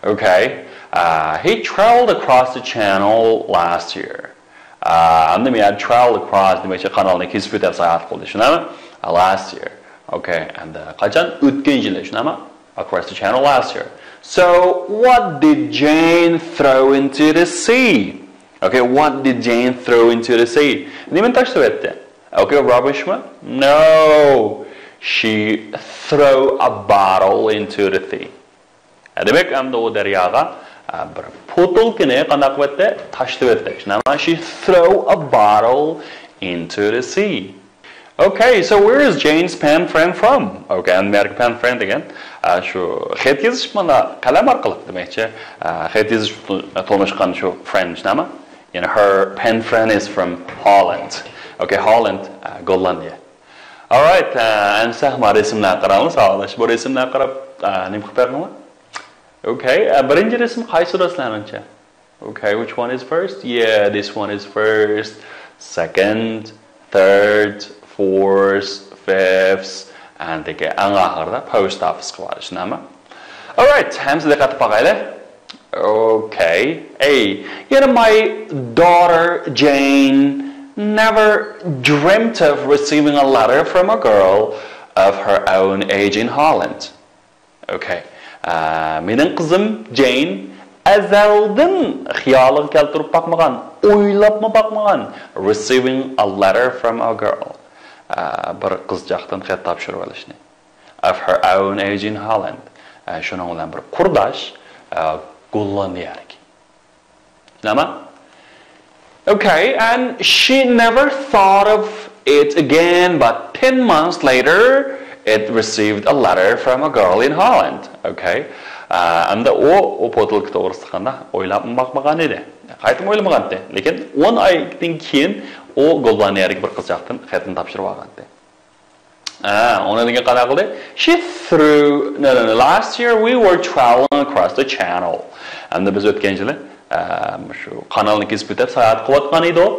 Okay. Uh, he traveled across the channel last year. ئەمدى مەن travel across دېمەكچى، قانالنى كېسىپ ئۆتۈپ ساياھەت قىلدى، شۇنداقمۇ؟ Last year. Okay. ئەمدى قاچان؟ ئۆتكەن يىلى، شۇنداقمۇ؟ Across the channel last year. So, what did Jane throw into the sea? Okay, what did Jane throw into the sea? نېمىنى تاشلىۋەتتى؟ Okay, rubbish مۇ? No. She threw a bottle into the sea. دېمەك، ئەمدى ئۇ دەرياغا بىر بوتۇلكىنى قانداق قىلىۋەتتى؟ تاشلىۋەتتى. شۇنداقمۇ؟ She threw a bottle into the sea. Okay, so where is Jane's pen friend from? Okay, ئەمدى مەركە pen friend دېگەن. ئە، شۇ خەت يېزىش مانا قەلەم ئارقىلىق دېمەكچى. ئە، خەت يېزىش تونۇشقان شۇ friend نېمە؟ يەنى her pen friend is from Holland. Okay, Holland, ئە، گوللاندىيە. Alright, ئە، ئەمسە ما رەسىملەرگە قاراڭلار، ساۋاقداش. بۇ رەسىملەرگە قاراپ، ئە، نېمە قىلىپ بېقىڭلار. Okay, ئە، بىرىنچى رەسىم قايسى رەسىملەرنىڭچە؟ Okay, which one is first? Yeah, this one is first. Second, third, fourth, fifth, and ئەڭ ئاخىرىدا post office قىلىۋالىش نېمە؟ Alright, ھەممىسى دىققەت قىلىپ باقايلى. Okay. A. Yana my daughter Jane never dreamt of receiving a letter from a girl of her own age in Holland. Okay. ئە، مېنىڭ قىزىم جېين ئەزەلدىن خىيالىغا كەلتۈرۈپ باقمىغان، ئويلاپمۇ باقمىغان receiving a letter from a girl. ئە، بىر قىزچاقتىن خەت تاپشۇرۇۋېلىشنى. Of her own age in Holland. ئە، شۇنىڭ بىلەن بىر قۇرداش، ئە، گوللاندىيەدىكى. نېمە؟ Okay, and she never thought of it again, but ten months later, it received a letter from a girl in Holland. Okay. ئە، ئەمدى ئۇ، ئۇ پوتۇلكا توغرىسىدا قانداق ئويلاپمۇ باقمىغان ئىدى. قايتىمۇ ئويلىمىغانتى. لېكىن ئون ئايدىن كېيىن ئۇ گوللاندىيەدىكى بىر قىزچاقتىن خەتنى تاپشۇرۇپ ئالغانتى. ئە، ئۇنىڭدىن كېيىن قانداق قىلدى؟ She threw, no, no, no, last year we were traveling across the channel. ئەمدى بىز ئۆتكەن يىلى، ئە، شۇ قانالنى كېسىپ ئۆتۈپ ساياھەت قىلىۋاتقان ئىدۇق.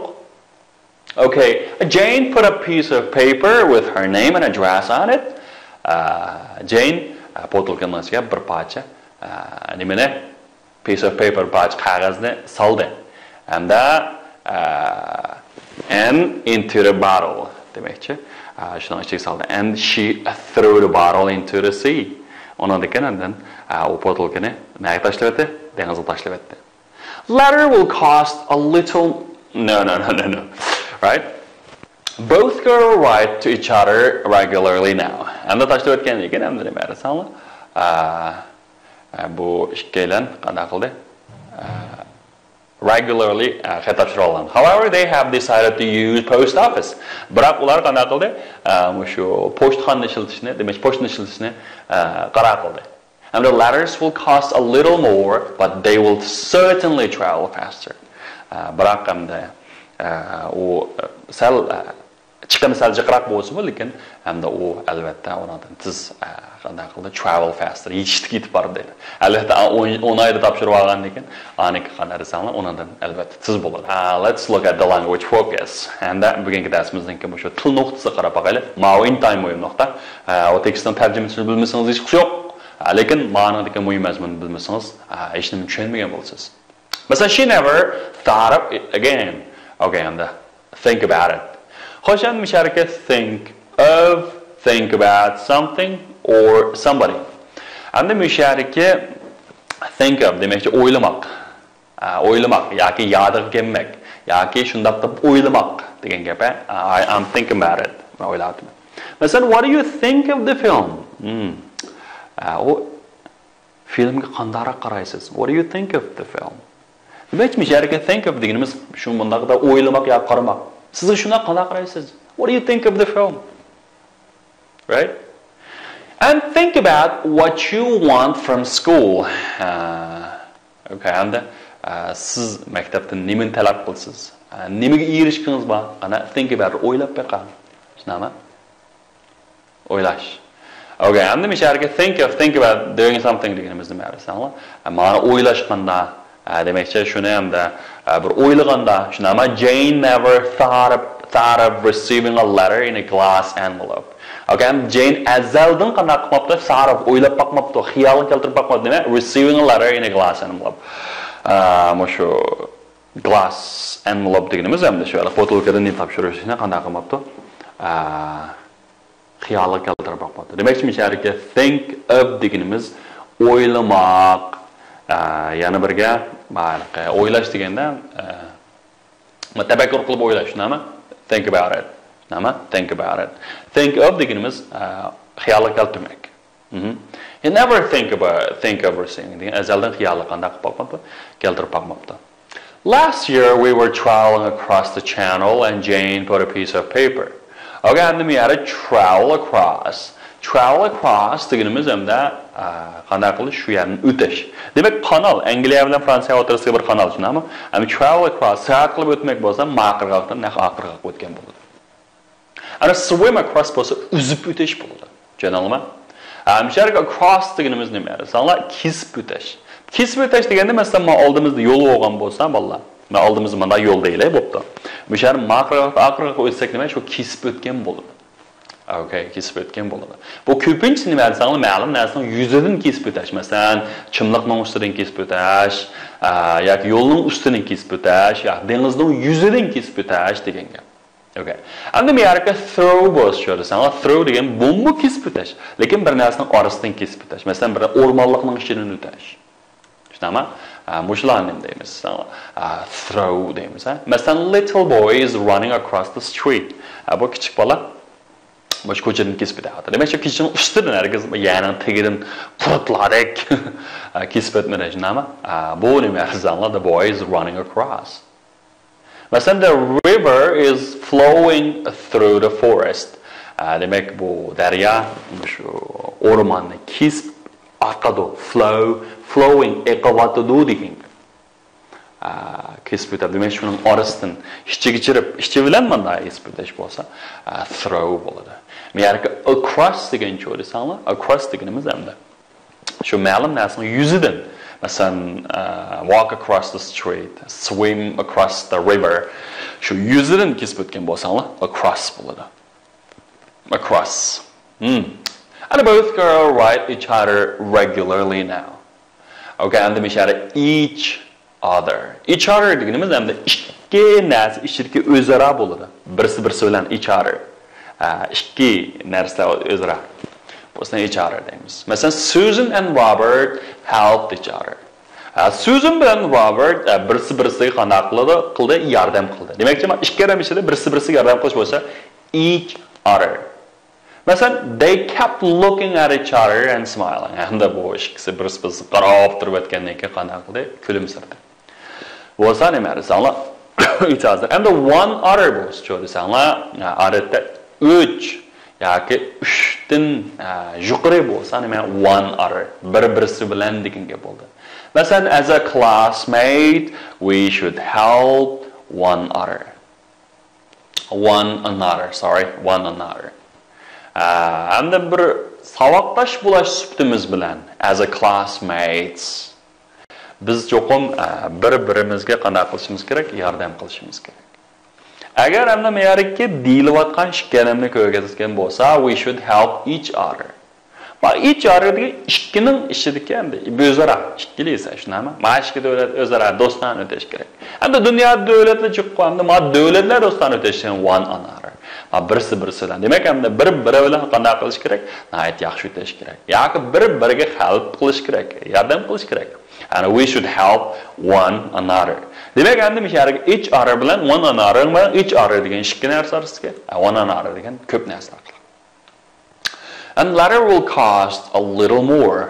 Okay, Jane put a piece of paper with her name and address on it. ئە، جېين، ئە، پوتۇلكىنىڭ ئىچىگە بىر پارچە، ئە، نېمىنى؟ Piece of paper، پارچە قەغەزنى سالدى. ھەمدە، ئە، and into the bottle دېمەكچى. ئە، شۇنىڭ ئىچىگە سالدى. And she threw the bottle into the sea. ئۇنىڭدىن كېيىن ئاندىن، ئە، ئۇ پوتۇلكىنى نەگە تاشلىۋەتتى؟ دېڭىزغا تاشلىۋەتتى. Letter will cost a little. No, no, no, no, no. Right? Both girls write to each other regularly now. ئەمدى تاشلىۋەتكەندىن كېيىن ئەمدى نېمە دېسەڭلار؟ ئە، ئە، بۇ ئىككىيلەن قانداق قىلدى؟ ئە، regularly، ئە، خەت تاپشۇرۇۋالغان. However, they have decided to use post office. بىراق ئۇلار قانداق قىلدى؟ ئە، مۇشۇ پوچتىخانىنى ئىشلىتىشنى، دېمەك، پوچتىنى ئىشلىتىشنى، ئە، قارار قىلدى. And the letters will cost a little more, but they will certainly travel faster. ئە، بىراق ئەمدى، ئە، ئۇ، ئە، سەل، ئە، چىقىمى سەل جىقراق بولسىمۇ، لېكىن ھەمدە ئۇ، ئەلۋەتتە، ئۇنىڭدىن تېز، ئە، قانداق قىلدى؟ Travel faster، يېتىشلىك يېتىپ بارىدۇ دەيدۇ. ئەلۋەتتە، ئون، ئون ئايدا تاپشۇرۇپ ئالغاندىن كېيىن، ئانىكى قانداق دېسەڭلار، ئۇنىڭدىن، ئەلۋەتتە، تېز بولىدۇ. ئە، let's look at the language focus. ھەمدە بۈگۈنكى دەرسىمىزنىڭكى مۇشۇ تىل نۇقتىسىغا قاراپ باقايلى. ماۋۇ ئىنتايىن مۇھىم نۇقتا. ئە، ئۇ تېكىستنىڭ تەرجىمىسىنى بىلمىسىڭىز ھېچقىسى يوق. ئە، لېكىن مانىڭدىكى مۇھىم مەزمۇننى بىلمىسىڭىز، ئە، ھېچنېمە چۈشەنمىگەن بولىسىز. مەسىلەن، she never thought of it again. Okay, ئەمدى think about it. خوش، ئەمدى مۇشۇ يەردىكى think of، think about something or somebody. ئەمدى مۇشۇ يەردىكى think of دېمەكچى ئويلىماق. ئە، ئويلىماق ياكى يادىغا كەلمەك ياكى شۇنداق دەپ ئويلىماق دېگەن گەپ. ئە، I, I'm thinking about it. مەن ئويلاۋاتىمەن. مەسىلەن، what do you think of the film? Hmm. ئە، ئۇ فىلىمگە قانداقراق قارايسىز؟ What do you think of the film? دېمەك، مۇشۇ يەردىكى think of دېگىنىمىز شۇ مۇنداق دا ئويلىماق ياكى قارىماق. سىزگە شۇنداق قانداق قارايسىز؟ What do you think of the film? Right? And think about what you want from school. ئە، okay, ھەمدە، ئە، سىز مەكتەپتىن نېمىنى تەلەپ قىلىسىز؟ ئە، نېمىگە ئېرىشكىڭىز بار؟ قانا، think about، ئويلاپ بېقىڭ. شۇنداقمۇ؟ ئويلاش. Okay, ئەمدى مۇشۇ يەرگە think of، think about doing something دېگىنىمىز نېمە دېسەڭلار؟ ئە، مانا ئويلاشقاندا، ئە، دېمەكچى شۇنى ھەمدە، ئە، بىر ئويلىغاندا، شۇنداقمۇ؟ Jane never thought of, thought of receiving a letter in a glass envelope. Okay, جېين ئەزەلدىن قانداق قىلماپتۇ؟ Thought of، ئويلاپ باقماپتۇ، خىيالغا كەلتۈرۈپ باقماپتۇ. نېمە؟ Receiving a letter in a glass envelope. ئە، مۇشۇ glass envelope دېگىنىمىز ھەمدە شۇ بوتۇلكىدىن نېمە تاپشۇرۇشنى قانداق قىلماپتۇ؟ ئە، خىيالغا كەلتۈرۈپ باقماپتۇ. دېمەكچى، مۇشۇ يەردىكى think of دېگىنىمىز ئويلىماق. ئە، يەنە بىرگە، ئويلاش دېگەندە، ئە، تەپەككۇر قىلىپ ئويلاش، شۇنداقمۇ؟ Think about it. شۇنداقمۇ؟ Think about it. Think of دېگىنىمىز، ئە، خىيالغا كەلتۈرمەك. مهم. He never think about, think of receiving دېگەن ئەزەلدىن خىيالغا قانداق قىلىپ باقماپتۇ؟ كەلتۈرۈپ باقماپتۇ. Last year we were traveling across the channel and Jane put a piece of paper. Okay, ئەمدى مۇ يەردە travel across. Travel across دېگىنىمىز ھەمدە، ئە، قانداق قىلىش؟ شۇ يەردىن ئۆتۈش. دېمەك، قانال، ئەنگلىيە بىلەن فرانسىيە ئوتتۇرىسىدا بىر قانال، شۇنداقمۇ؟ ھەم travel across، ساياھەت قىلىپ ئۆتمەك بولسا، ما قىرغاقتىن نەق ئا قىرغاققا ئۆتكەن بولىدۇ. ئەنە swim across بولسا، ئۈزۈپ ئۆتۈش بولىدۇ. چۈشەندىڭلارمۇ؟ ھەم شۇ يەرگە across دېگىنىمىز نېمە؟ دېسەڭلار، كېسىپ ئۆتۈش. كېسىپ ئۆتۈش دېگەندە، مەسىلەن، ما ئالدىمىزدا يول بولغان بولسا، بالىلار، ما ئالدىمىزدا مانا يول دەيلى، بوپتۇ. بۇ شەھەر ما قىرغاقتىن ئا قىرغاققا ئۆتسەك نېمە؟ شۇ كېسىپ ئۆتكەن بولىدۇ. ئوكەي، كېسىپ ئۆتكەن بولىدۇ. بۇ كۆپىنچىسى نېمە دېسەڭلار، مەلۇم نەرسىنىڭ يۈزىدىن كېسىپ ئۆتۈش. مەسىلەن، چىملىقنىڭ ئۈستىدىن كېسىپ ئۆتۈش، ئە، ياكى يولنىڭ ئۈستىدىن كېسىپ ئۆتۈش، ياكى دېڭىزنىڭ يۈزىدىن كېسىپ ئۆتۈش دېگەن گەپ. ئوكەي. ئەمدى بۇ يەردە through بولسا شۇ دېسەڭلار، through دېگەن بۇمۇ كېسىپ ئۆتۈش. لېكىن بىر نەرسىنىڭ ئارىسىدىن كېسىپ ئۆتۈش. مەسىلەن، بىر ئورمانلىقنىڭ ئىچىدىن ئۆتۈش. شۇنداقمۇ؟ ئە، مۇشۇلارنى نېمە دەيمىز؟ ئە، through دەيمىز، ھە؟ مەسىلەن، little boy is running across the street. ئە، بۇ كىچىك بالا مۇشۇ كوچىدىن كېسىپ ئۆتەتتى. دېمەك، شۇ كىشىنىڭ ئۈستىدىن، ھەرگىز يەرنىڭ تېگىدىن پۇرتلاردەك، ئە، كېسىپ ئۆتمىدى، شۇنداقمۇ؟ ئە، بۇ نېمە دېسەڭلار، the boy is running across. مەسىلەن، the river is flowing through the forest. ئە، دېمەك، بۇ دەريا شۇ ئورماننى كېسىپ ئاقىدۇ. Flow، flowing، ئېقىۋاتىدۇ دېگەن گەپ. ئە، كېسىپ ئۆتەپ، دېمەك، شۇنىڭ ئارىسىدىن ئىچىگە چىرىپ، ئىچى بىلەن مانا كېسىپ ئۆتۈش بولسا، ئە، through بولىدۇ. مۇ يەردىكى across دېگەن چۇ دېسەڭلار، across دېگىنىمىز ئەمدى شۇ مەلۇم نەرسىنىڭ يۈزىدىن، مەسىلەن، ئە، walk across the street، swim across the river، شۇ يۈزىدىن كېسىپ ئۆتكەن بولساڭلار، across بولىدۇ. Across. Hmm. And both girls write each other regularly now. ئوكەي، ئەمدى مۇشۇ يەردە each other. Each other دېگىنىمىز ئەمدى ئىككى نەرسە ئىچىدىكى ئۆزئارا بولىدۇ. بىرسى بىرسى بىلەن each other. ئە، ئىككى نەرسىلەر ئۆزئارا. بۇسىنى each other دەيمىز. مەسىلەن، Susan and Robert helped each other. ئە، سۈزەن بىلەن روبېرت، ئە، بىرسى بىرسىگە قانداق قىلدى؟ قىلدى، ياردەم قىلدى. دېمەكچى، مانا ئىككىلەن ئىچىدە بىرسى بىرسىگە ياردەم قىلىش بولسا each other. مەسىلەن، they kept looking at each other and smiling. ھەمدە بۇ ئىككىسى بىرسى بىرسىگە قاراپ تۇرۇپ ئۆتكەندىن كېيىن قانداق قىلدى؟ كۈلۈمسىرىدى. بولسا نېمە دېسەڭلار؟ ئىجازە. ئەمدى one other بولسىچۇ دېسەڭلار، ئادەتتە ئۈچ ياكى ئۈچتىن، ئە، يۇقىرى بولسا نېمە؟ One other. بىر-بىرسى بىلەن دېگەن گەپ بولدى. مەسىلەن، as a classmate, we should help one other. One another, sorry, one another. ئە، ھەمدە بىر ساۋاقداش بولۇش سۈپىتىمىز بىلەن، as a classmates، بىز چوقۇم، ئە، بىر-بىرىمىزگە قانداق قىلىشىمىز كېرەك؟ ياردەم قىلىشىمىز كېرەك. ئەگەر ئەمدى مەيەردىكى دېيىلىۋاتقان ئىككىلەننى كۆرگەزگەن بولسا، we should help each other. ما each other دېگەن ئىككىنىڭ ئىچىدىكى ئەمدى ئۆزئارا ئىككىلىسى، شۇنداقمۇ؟ ما ئىككى دۆلەت ئۆزئارا دوستانە ئۆتۈش كېرەك. ئەمدى دۇنيادا دۆلەتلەر جىققۇ، ئەمدى ما دۆلەتلەر دوستانە ئۆتۈش كېرەك، one another. ما بىرسى بىرسى بىلەن. دېمەك، ئەمدى بىر-بىرى بىلەن قانداق قىلىش كېرەك؟ ناھايىتى ياخشى ئۆتۈش كېرەك. ياكى بىر-بىرىگە help قىلىش كېرەك، ياردەم قىلىش كېرەك. And we should help one another. دېمەك، ئەمدى مۇشۇ يەردىكى each other بىلەن one another بىلەن each other دېگەن ئىككى نەرسە ئارىسىدىكى، one another دېگەن كۆپ نەرسە ئارقىلىق. And letter will cost a little more,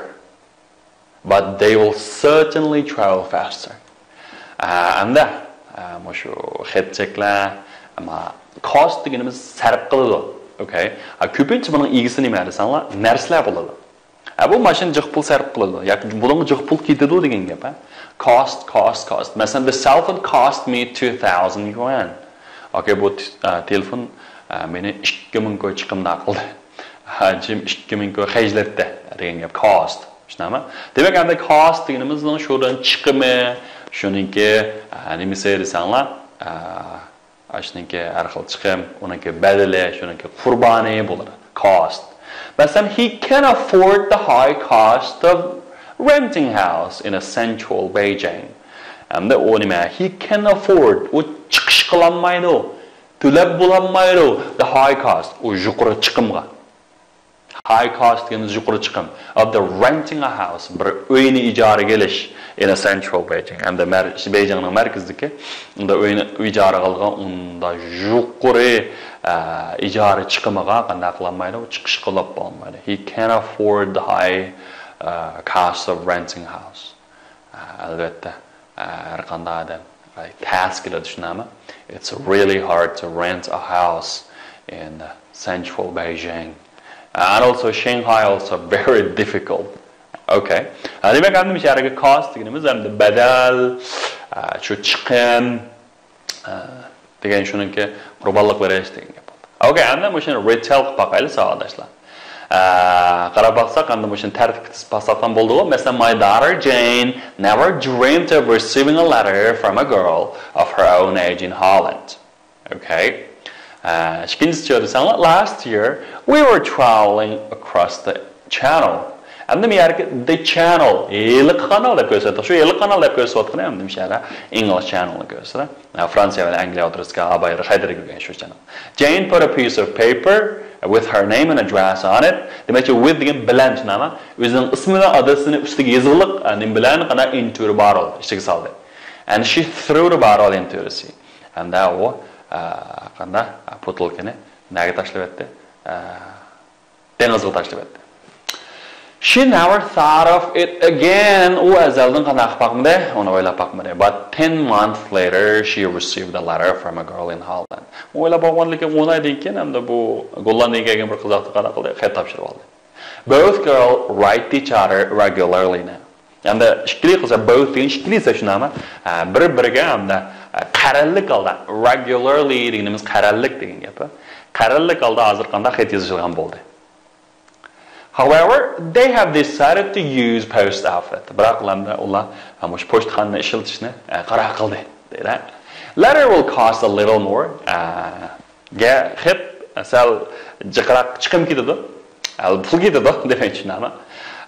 but they will certainly travel faster. ئە، ئەمدى، ئە، مۇشۇ خەت چەكلەر، ئەمما cost دېگىنىمىز سەرپ قىلىدۇ. ئوكەي. ئە، كۆپىنچە بۇنىڭ ئىگىسى نېمە دېسەڭلار، نەرسىلەر بولىدۇ. ئە، بۇ ماشىنا جىق پۇل سەرپ قىلىدۇ ياكى بۇنىڭغا جىق پۇل كېتىدۇ دېگەن گەپ، ھە؟ Cost، cost، cost. مەسىلەن، the cell phone cost me two thousand yuan. ئوكەي، بۇ ت-، ئە، تېلېفون، ئە، مېنى ئىككى مىڭ كوي چىقىمدا قىلدى. ھاجىم ئىككى مىڭ كوي خەجلەتتى دېگەن گەپ، cost. شۇنداقمۇ؟ دېمەك، ئەمدى cost دېگىنىمىزنىڭ شۇدىن چىقىمى، شۇنىڭكى، ئە، نېمىسى دېسەڭلار، ئە، ئاشۇنىڭكى ھەر خىل چىقىم، ئۇنىڭكى بەدىلى، شۇنىڭكى قۇربانى بولىدۇ. Cost. مەسىلەن، he can afford the high cost of renting house in a central Beijing. ئەمدى ئۇ نېمە؟ He can afford. ئۇ چىقىش قىلالمايدۇ. تۆلەپ بولالمايدۇ. The high cost. ئۇ يۇقىرى چىقىمغا. High cost دېگىنىمىز يۇقىرى چىقىم. Of the renting a house، بىر ئۆينى ئىجارىگە ئېلىش. In a central Beijing. ئەمدى مەر-، بېيجىڭنىڭ مەركىزىدىكى ئۇندا ئۆينى ئىجارىگە ئالغان ئۇندا يۇقىرى، ئە، ئىجارە چىقىمىغا قانداق قىلالمايدۇ؟ چىقىش قىلىپ بولمايدۇ. He can't afford the high، ئە، cost of renting a house. ئە، ئەلۋەتتە، ئە، ھەر قانداق ئادەم، ئە، تەس كېلىدۇ، شۇنداقمۇ؟ It's really hard to rent a house in central Beijing. And also Shanghai also very difficult. Okay. ھە، دېمەك، ئەمدى مۇشۇ يەردىكى cost دېگىنىمىز ئەمدى بەدەل، ئە، شۇ چىقىم، ئە، دېگەن شۇنىڭكى قۇربانلىق بېرىش دېگەن گەپ بولدى. Okay، ئەمدى مۇشۇنى retell قىلىپ باقايلى، ساۋاقداشلار. ئە، قاراپ باقساق، ئەمدى مۇشۇنى تەرتىپكە تىزىپ باقساقمۇ بولىدىغۇ. مەسىلەن، My daughter Jane never dreamed of receiving a letter from a girl of her own age in Holland. Okay. ئىككىنچىسى دېسەڭلار، last year we were traveling across the channel. ئەمدى مۇ يەردىكى the channel، ھېلىقى قانال دەپ كۆرسەتتۇق. شۇ ھېلىقى قانال دەپ كۆرسىتىۋاتقىنى ئەمدى مۇشۇ يەردە English channel نى كۆرسىتىدۇ. فرانسىيە بىلەن ئەنگلىيە ئوتتۇرىسىدىكى ھا بايىقى خەيدەرگە كىرگەن شۇ channel. Jane put a piece of paper with her name and address on it. دېمەكچى، with دېگەن بىلەن، چۈشىنەما؟ ئۆزىنىڭ ئىسمى بىلەن ئادرېسىنى ئۈستىگە يېزىقلىق، ئە، نېمە بىلەن، قانداق، into the bottle، ئىچىگە سالدى. And she threw the bottle into the sea. ھەمدە ئۇ، ئە، قانداق، بوتۇلكىنى نەگە تاشلىۋەتتى؟ ئە، دېڭىزغا تاشلىۋەتتى. She never thought of it again. ئۇ ئەزەلدىن قانداق قىلىپ باقمىدى؟ ئۇنى ئويلاپ باقمىدى. But ten months later, she received a letter from a girl in Holland. ئۇ ئويلاپ باقمىدى، لېكىن ئون ئايدىن كېيىن ئەمدى بۇ گوللاندىيەگە كەلگەن بىر قىزاقتىن قانداق قىلدى؟ خەت تاپشۇرۇپ ئالدى. Both girls write each other regularly now. ئەمدى ئىككىلى قىلسا، both دېگەن ئىككىلى دېسە شۇنداقمۇ؟ ئە، بىر-بىرىگە ئەمدى، ئە، قەرەللىك ھالدا، regularly دېگىنىمىز قەرەللىك دېگەن گەپ. قەرەللىك ھالدا ھازىر قانداق خەت يېزىشىدىغان بولدى. However, they have decided to use post office. بىراق ئەمدى ئۇلار، ئە، مۇشۇ پوچتىخانىنى ئىشلىتىشنى، ئە، قارار قىلدى، دەيدۇ. Letter will cost a little more. ئە، گە خەت سەل جىقراق چىقىم كېتىدۇ. ئە، پۇل كېتىدۇ، دېمەكچى، نېمە؟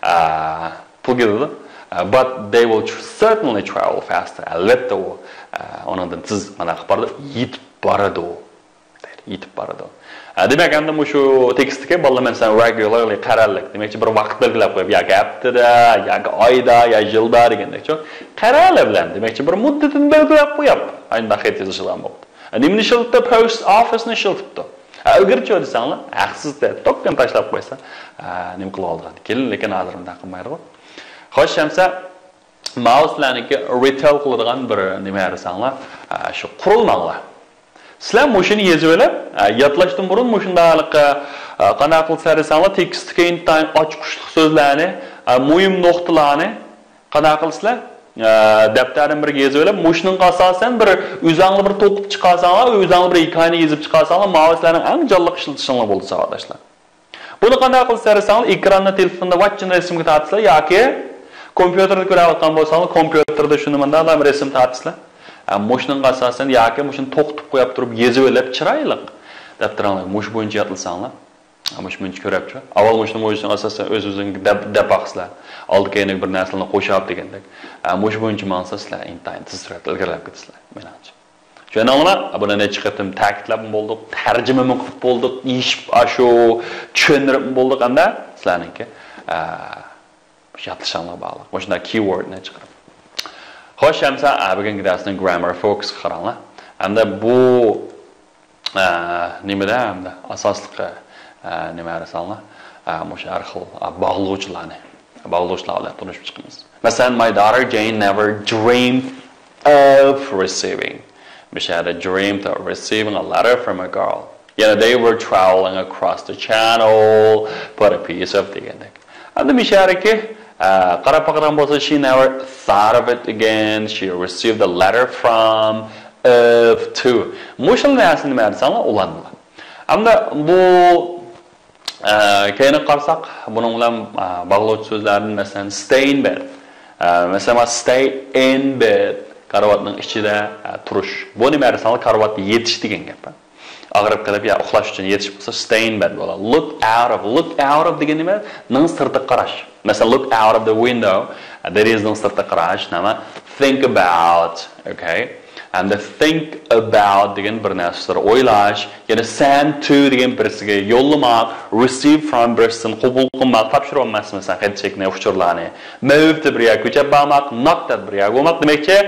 ئە، پۇل كېتىدۇ. ئە، but they will tr-، certainly travel faster. ئەلۋەتتە، ئۇ، ئە، ئۇنىڭدىن تېز، مانا، قىلىپ بارىدۇ، يېتىپ بارىدۇ. يېتىپ بارىدۇ. ئە، دېمەك، ئەمدى مۇشۇ تېكىستتىكى بالىلار، مەسىلەن، regularly، قەرەللىك. دېمەكچى، بىر ۋاقىت بەلگىلەپ قويۇپ، ياكى ھەپتىدە، ياكى ئايدا، يا يىلدا دېگەندەكچۇ. قەرەللىك بىلەن، دېمەكچى، بىر مۇددىتىنى بەلگىلەپ قويۇپ، ئانداق خەت يېزىشىدىغان بولدى. نېمىنى ئىشلىتىپتۇ؟ Post office نى ئىشلىتىپتۇ. ئە، ئىلگىرىچە دېسەڭلار، ھەقسىز دە، توككىنى تاشلاپ قويسا، ئە، نېمە قىلىۋالىدىغان. كېيىن، لېكىن ھازىر ئۇنداق قىلمايدىغۇ. خوش، شەمسە، ماۋۇ سىلەرنىڭكى retell قىلىدىغان بىر نېمە دېسەڭلار، ئە، شۇ قۇرۇلماڭلار. سىلەر مۇشۇنى يېزىۋېلىپ، ئە، يادلاشتىن بۇرۇن مۇشۇنداق، ئە، قانداق قىلسىلەر دېسەڭلار، تېكىستتىكى ئىنتايىن ئاچقۇچلۇق سۆزلەرنى، ئە، مۇھىم نۇقتىلارنى، قانداق قىلىسىلەر؟ ئە، دەپتەردىن بىرگە يېزىۋېلىپ، مۇشۇنىڭغا ئاساسەن بىر ئۆزۈڭلار بىر توقۇپ چىقارساڭلار، ئۆزۈڭلار بىر ھېكايىنى يېزىپ چىقارساڭلار، ماۋۇ سىلەرنىڭ ئەڭ جانلىق ئىشلىتىشىڭلار بولىدۇ، ساۋاقداشلار. بۇنى قانداق قىلىسىلەر دېسەڭلار، ئېكراننى تېلېفوندا ۋاچچىنى رەسىمگە تارتىسىلەر ياكى كومپيۇتېردا كۆرۈۋاتقان بولساڭلار، كومپيۇتېردا شۇنى مۇنداق رەسىم تارتىسىلەر. ئە، مۇشۇنىڭغا ئاساسەن ياكى مۇشۇنى توختىتىپ قويۇپ تۇرۇپ يېزىۋېلىپ چىرايلىق دەپتىرىڭلارغا مۇشۇ بويىچە يادلىساڭلار. مۇشۇ بويىچە كۆرۈپچۇ. ئاۋۋال مۇشۇنى، مۇشۇنىڭ ئاساسەن ئۆز-ئۆزۈڭگە دەپ، دەپ باقىسىلەر. ئالدى كەينىگە بىر نەرسىلەرنى قوشۇپ دېگەندەك. ئە، مۇشۇ بويىچە ماڭسا سىلەر ئىنتايىن تېز سۈرئەتتە ئىلگىرىلەپ كېتىسىلەر، مېنىڭچە. چۈشەندىڭلار؟ بۇنى نەچچە قېتىم تەكىتلەپمۇ بولدۇق، تەرجىمىمۇ قىلىپ بولدۇق، يېشىپ ئاشۇ چۈشەندۈرۈپمۇ بولدۇق. ئەمدى سىلەرنىڭكى، ئە، يادلىشىڭلار باغلىق. مۇشۇنداق keyword نى چىقىرىپ. خوش، ئەمسە، ئە، بۈگۈنكى دەرسنىڭ grammar focus قا قاراڭلار. ئەمدى بۇ ئە، نېمىدە ئەمدى ئاساسلىقى، ئە، نېمە دېسەڭلار، ئە، مۇشۇ ھەر خىل، ئە، باغلىغۇچىلارنى، باغلىغۇچىلار بىلەن تونۇشۇپ چىقىمىز. مەسىلەن، my daughter Jane never dreamed of receiving. مۇشۇ يەردە dreamed of receiving a letter from a girl. يەنە they were traveling across the channel for a piece of دېگەندەك. ئەمدى مۇشۇ يەردىكى، ئە، قاراپ باقىدىغان بولسا، she never thought of it again. She received a letter from of to. مۇشۇ نەرسىنى نېمە دېسەڭلار، ئۇلانمىلار. ئەمدى بۇ، ئە، كەينىگە قارىساق، بۇنىڭ بىلەن، ئە، باغلىغۇچى سۆزلەردىن، مەسىلەن، stay in bed. ئە، مەسىلەن، stay in bed، كارىۋاتنىڭ ئىچىدە، ئە، تۇرۇش. بۇ نېمە دېسەڭلار، كارىۋاتتا يېتىش دېگەن گەپ. ئاغرىپ قېلىپ يا ئۇخلاش ئۈچۈن يېتىش بولسا، stay in bed بولىدۇ. Look out of، look out of دېگىنى نېمە؟ نىڭ سىرتىغا قاراش. مەسىلەن، look out of the window، دېرىزىنىڭ سىرتىغا قاراش، نېمە؟ Think about، okay. ئەمدى think about دېگەن بىر نەرسىلەر ئويلاش، يەنە send to دېگەن بىرسىگە يوللىماق، receive from بىرسىدىن قوبۇل قىلماق، تاپشۇرۇۋالماقچى، مەسىلەن، خەت چېكىنى، ئۇچۇرلارنى، move to بىر يەرگە كۆچۈپ بارماق، knock at بىر يەرگە بولماق، دېمەكچى،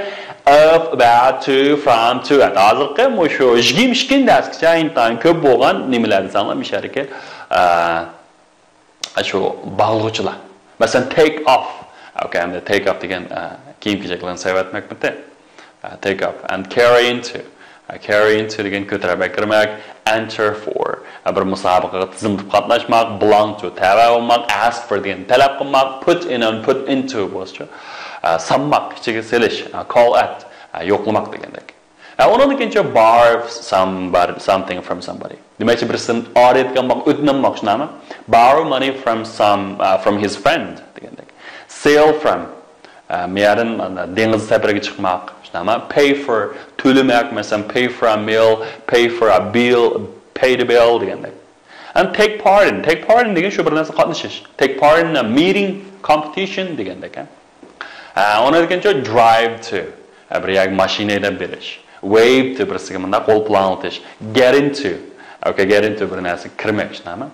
of، about، to، from، to. ھازىرقى مۇشۇ يىگىرمە ئىككىنچى دەرسكىچە ئىنتايىن كۆپ بولغان نېمىلەر دېسەڭلار، مۇشۇ يەردىكى، ئە، شۇ باغلىغۇچىلار. مەسىلەن، take off. Okay، ئەمدى take off دېگەن، ئە، كىيىم-كېچەكلەرنى سېلىۋەتمەكمىتى؟ ئە، take off and carry into. Carry into دېگەن كۆتۈرۈپ ئەكىرمەك. Enter for بىر مۇسابىقىگە تىزىملىتىپ قاتناشماق. Belong to تەۋە بولماق. Ask for دېگەن تەلەپ قىلماق. Put in and put into بولسىچۇ، سالماق، ئىچىگە سېلىش. Call at يوقلىماق دېگەندەك. ئۇنىڭدىن كېيىنچە borrow somebody, something from somebody. دېمەكچى، بىرسىدىن ئارىيەتكە ئالماق، ئۆتۈن ئالماق، شۇنداقمۇ؟ Borrow money from some, from his friend دېگەندەك. Sail from مۇيەردىن دېڭىز سەپىرىگە چىقماق، شۇنداقمۇ؟ Pay for تۆلىمەك، مەسىلەن، pay for a meal, pay for a bill, pay the bill دېگەندەك. And take part in, take part in دېگەن شۇ بىر نەرسە قاتنىشىش. Take part in a meeting, competition دېگەندەك. ئۇنىڭدىن كېيىنچە drive to بىر يەرگە ماشىنا ھەيدەپ بېرىش. Wave to بىرسىگە مۇنداق قول پۇلاڭلىتىش. Get into, okay, get into بىر نەرسىگە كىرمەك، شۇنداقمۇ؟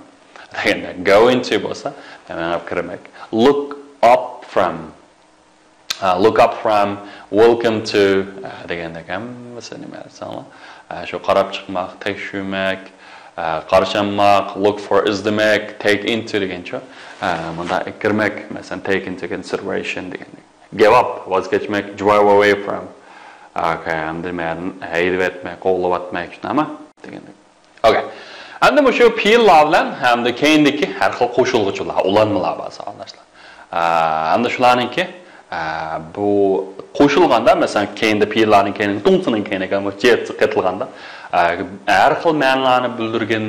دېگەندەك. Go into بولسا مېڭىپ كىرمەك. Look up from, look up from, welcome to دېگەندەك ھەممىسى نېمە دېسەڭلار، شۇ قاراپ چىقماق، تەكشۈرمەك، قارشى ئالماق، look for ئىزدىمەك، take into دېگەنچۇ، مۇنداق كىرمەك، مەسىلەن، take into consideration دېگەندەك. Give up ۋاز كەچمەك. Drive away from, okay, ئەمدى مەن ھەيدىۋەتمەك، قوغلىۋەتمەك، شۇنداقمۇ؟ دېگەندەك. Okay. ئەمدى مۇشۇ پېئىللار بىلەن ھەمدە كەينىدىكى ھەر خىل قوشۇلغۇچىلار، ئۇلانمىلار بار، ساۋاقداشلار. ئەمدى شۇلارنىڭكى، بۇ قوشۇلغاندا، مەسىلەن، كەينىدە پېئىللارنىڭ كەينىگە، تۇڭسىنىڭ كەينىگە، قېتىلغاندا، ھەر خىل مەنىلەرنى بىلدۈرگەن،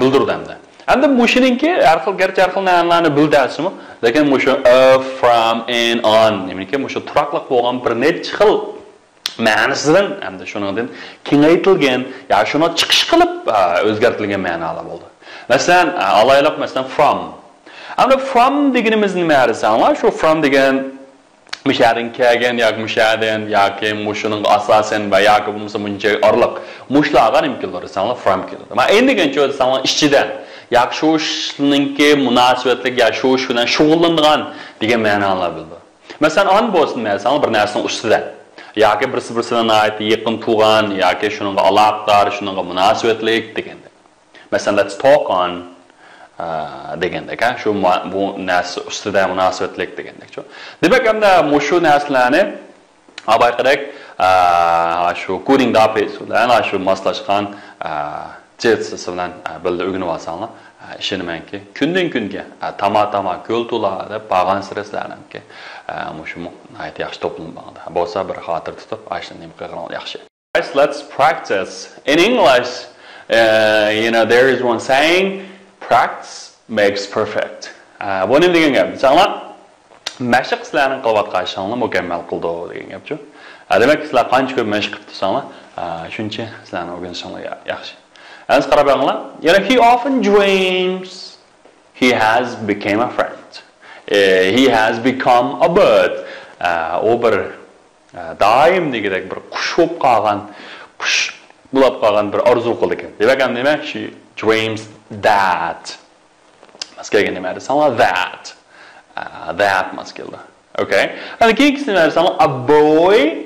بىلدۈرىدۇ ئەمدى. ئەمدى مۇشۇنىڭكى ھەر خىل، گەرچە ھەر خىل مەنىلەرنى بىلدۈرسىمۇ، لېكىن مۇشۇ of, from, in, on، يەنى مۇشۇ تۇراقلىق بولغان بىر نەچچە خىل مەنىسىدىن ھەمدە شۇنىڭدىن كېڭەيتىلگەن يا شۇنىڭ چىقىش قىلىپ، ئا، ئۆزگەرتىلگەن مەنالار بولىدۇ. مەسىلەن، ئا، ئالايلۇق، مەسىلەن، from. ئەمدى from دېگىنىمىز نېمە دېسەڭلار، شۇ from دېگەن مۇشۇ يەردىن كەلگەن ياكى مۇشۇ يەردىن ياكى مۇشۇنىڭغا ئاساسەن ۋە ياكى بولمىسا مۇنچە ئارىلىق، مۇشۇلارغا نېمە كېلىدۇ دېسەڭلار، from كېلىدۇ. مانا ئەمدى دېگەنچە دېسەڭلار ئىچىدە ياكى شۇ ئىشنىڭكى مۇناسىۋەتلىك يا شۇ ئىش بىلەن شۇغۇللىنىدىغان دېگەن مەنالار بىلىدۇ. مەسىلەن، on بولسا نېمە دېسەڭلار، بىر نەرسىنىڭ ئۈستىدە ياكى بىرسى بىرسى بىلەن ناھايىتى يېقىن تۇغان ياكى شۇنىڭغا ئالاقىدار، شۇنىڭغا مۇناسىۋەتلىك دېگەندەك. مەسىلەن، let's talk on، ئە، دېگەندەك، ھە؟ شۇ ما-، بۇ نەرسە ئۈستىدە مۇناسىۋەتلىك دېگەندەكچۇ. دېمەك، ئەمدى مۇشۇ نەرسىلەرنى بايىقىدەك، ئە، شۇ كودىڭ داپېس بىلەن شۇ ماسلاشقان، ئە، جېتسىسى بىلەن، ئە، بىللە ئۆگىنىۋالساڭلار، ئە، ئىشىنىمەنكى، كۈندىن كۈنگە، ئە، تاما تاما، كۆل تولا دەپ بارغانسېرى سىلەرنىڭكى، ئە، مۇشۇمۇ ناھايىتى ياخشى توپلىنىپ ماڭىدۇ. بولسا بىر خاتىرە تۇتۇپ، ئاشۇنى نېمە قىلغىنىڭلار ياخشى. Guys, let's practice. In English, uh, you know, there is one saying, practice makes perfect. ئە، بۇ نېمە دېگەن گەپ دېسەڭلار، مەشىق سىلەرنىڭ قىلىۋاتقان ئىشىڭلارنى مۇكەممەل قىلىدۇ دېگەن گەپچۇ. ئە، دېمەك، سىلەر قانچە كۆپ مەشىق قىلىپ تۇرساڭلار، ئە، شۇنچە سىلەرنىڭ ئۆگىنىشىڭلار يا-، ياخشى. ئەمدى قاراپ بېقىڭلار. يەنە he often dreams he has become a friend. ئە، he has become a bird. ئە، ئۇ بىر، ئە، دائىم دېگۈدەك بىر قۇش بولۇپ قالغان، قۇش بولۇپ قالغان بىر ئارزۇ قىلىدىكەن. دېمەك، ئەمدى نېمە؟ She dreams that. ماس كەلگەن نېمە دېسەڭلار، that. ئە، that ماس كېلىدۇ. Okay. ئەمدى كېيىنكىسىنى نېمە دېسەڭلار، a boy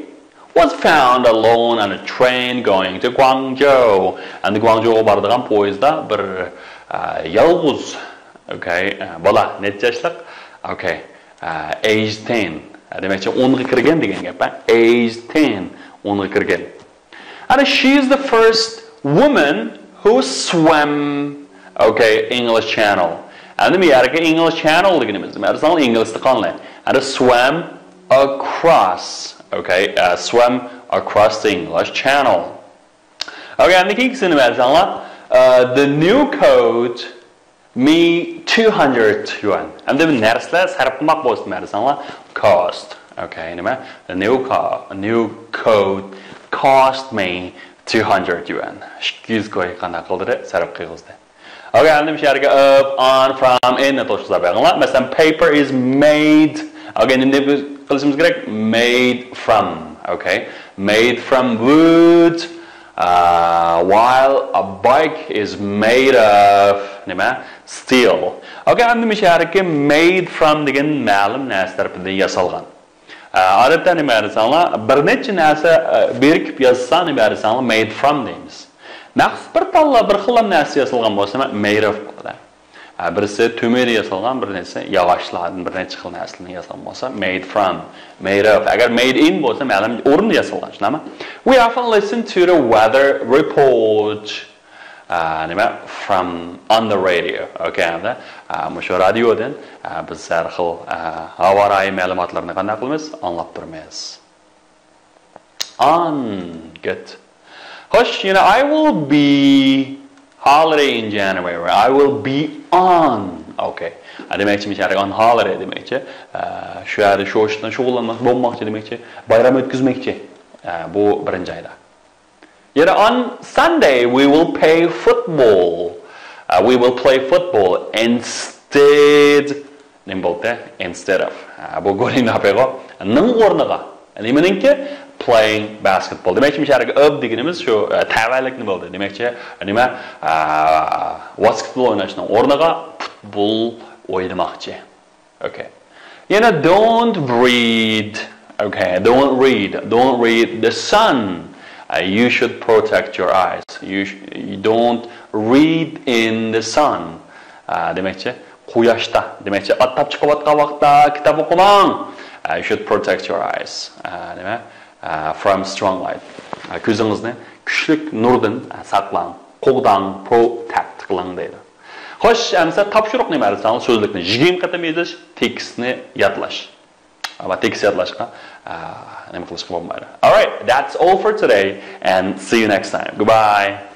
was found alone on a train going to Guangzhou. ئەمدى گۇاڭجۇغا بارىدىغان پويىزدا بىر، ئە، يالغۇز، okay، ئە، بالا، نەچچە ياشلىق؟ Okay. ئە، age ten. ئە، دېمەكچى، ئونغا كىرگەن دېگەن گەپ، ھە؟ Age ten، ئونغا كىرگەن. And she is the first woman who swam, okay, English Channel. ئەمدى بۇ يەردىكى English Channel دېگىنىمىز نېمە دېسەڭلار، ئىنگلىز قانىلى. And swam across, okay, uh, swam across the English Channel. Okay, ئەمدى كېيىنكىسىنى نېمە دېسەڭلار، uh, the new coat me two hundred yuan. ئەمدى بۇ نەرسىلەر سەرپ قىلماق بولسا نېمە دېسەڭلار، cost. Okay، نېمە؟ The new co-، new coat cost me two hundred yuan. ئىككى يۈز كوي قانداق قىلدى؟ سەرپ قىلغۇزدى. Okay، ئەمدى مۇشۇ يەرگە of، on، from، in نى توشقۇزلاپ بېقىڭلار. مەسىلەن، paper is made. Okay، نېمە دەپ قىلىشىمىز كېرەك؟ Made from. Okay، made from wood. Uh, while a bike is made of نېمە؟ Steel. Okay، ئەمدى مۇشۇ يەردىكى made from دېگەن مەلۇم نەرسە تەرىپىدىن ياسالغان. ئادەتتە نېمە دېسەڭلار، بىر نەچچە نەرسە، ئە، بىرىكىپ يازسا نېمە دېسەڭلار، made from دەيمىز. مەخسۇس بىر تاللا، بىر خىللا نەرسە ياسالغان بولسا، made of بولىدۇ. ھە، بىرسى تۆمۈردىن ياسالغان، بىر نەرسە ياغاچلاردىن، بىر نەچچە خىل نەرسىدىن ياسالغان بولسا، made from، made of. ئەگەر made in بولسا، مەلۇم ئورۇندا ياسالغان، شۇنداقمۇ؟ We often listen to the weather report. ئە، نېمە؟ From on the radio. Okay، ھەمدە، ئە، مۇشۇ رادىيودىن، ئە، بىز ھەر خىل، ئە، ھاۋا رايى مەلۇماتلىرىنى قانداق قىلىمىز؟ ئاڭلاپ تۇرىمىز. On. Good. خوش، يەنە I will be holiday in January. I will be on. Okay. ئە، دېمەكچى، مۇشۇ يەردە on holiday دېمەكچى. ئە، شۇ يەردە شۇ ئىش بىلەن شۇغۇللانماقچى، بولماقچى دېمەكچى. بايرام ئۆتكۈزمەكچى. ئە، بۇ بىرىنچى ئايدا. يەنە on Sunday we will play football. ئە، we will play football instead. نېمە بولدى؟ Instead of. ئە، بۇ گولىنى ئاپىغۇ. نىڭ ئورنىغا. نېمىنىڭكى؟ Playing basketball. دېمەكچى، مۇشۇ يەردىكى of دېگىنىمىز شۇ، ئە، تەۋەلىكنى بولدى. دېمەكچى، نېمە؟ ئە، ۋاسكېتبول ئويناشنىڭ ئورنىغا پۇتبول ئوينىماقچى. Okay. يەنە don't read. Okay, don't read. Don't read the sun. ئە، you should protect your eyes. You sh-, you don't read in the sun. ئە، دېمەكچى، قۇياشتا. دېمەكچى، ئاپتاپ چىقىۋاتقان ۋاقىتتا كىتاب ئوقۇماڭ. ئە، you should protect your eyes. ئە، نېمە؟ ئە، from strong light. ئە، كۆزىڭىزنى كۈچلۈك نۇردىن، ئە، ساقلاڭ. قوغداڭ، protect قىلىڭ دەيدۇ. خوش، ئەمسە تاپشۇرۇق نېمە دېسەڭلار، سۆزلۈكنى يىگىرمە قېتىم يېزىش، تېكىستنى يادلاش. ئەمما تېكىست يادلاشقا، ئە، نېمە قىلىشقا بولمايدۇ. All right, that's all for today and see you next time. Goodbye.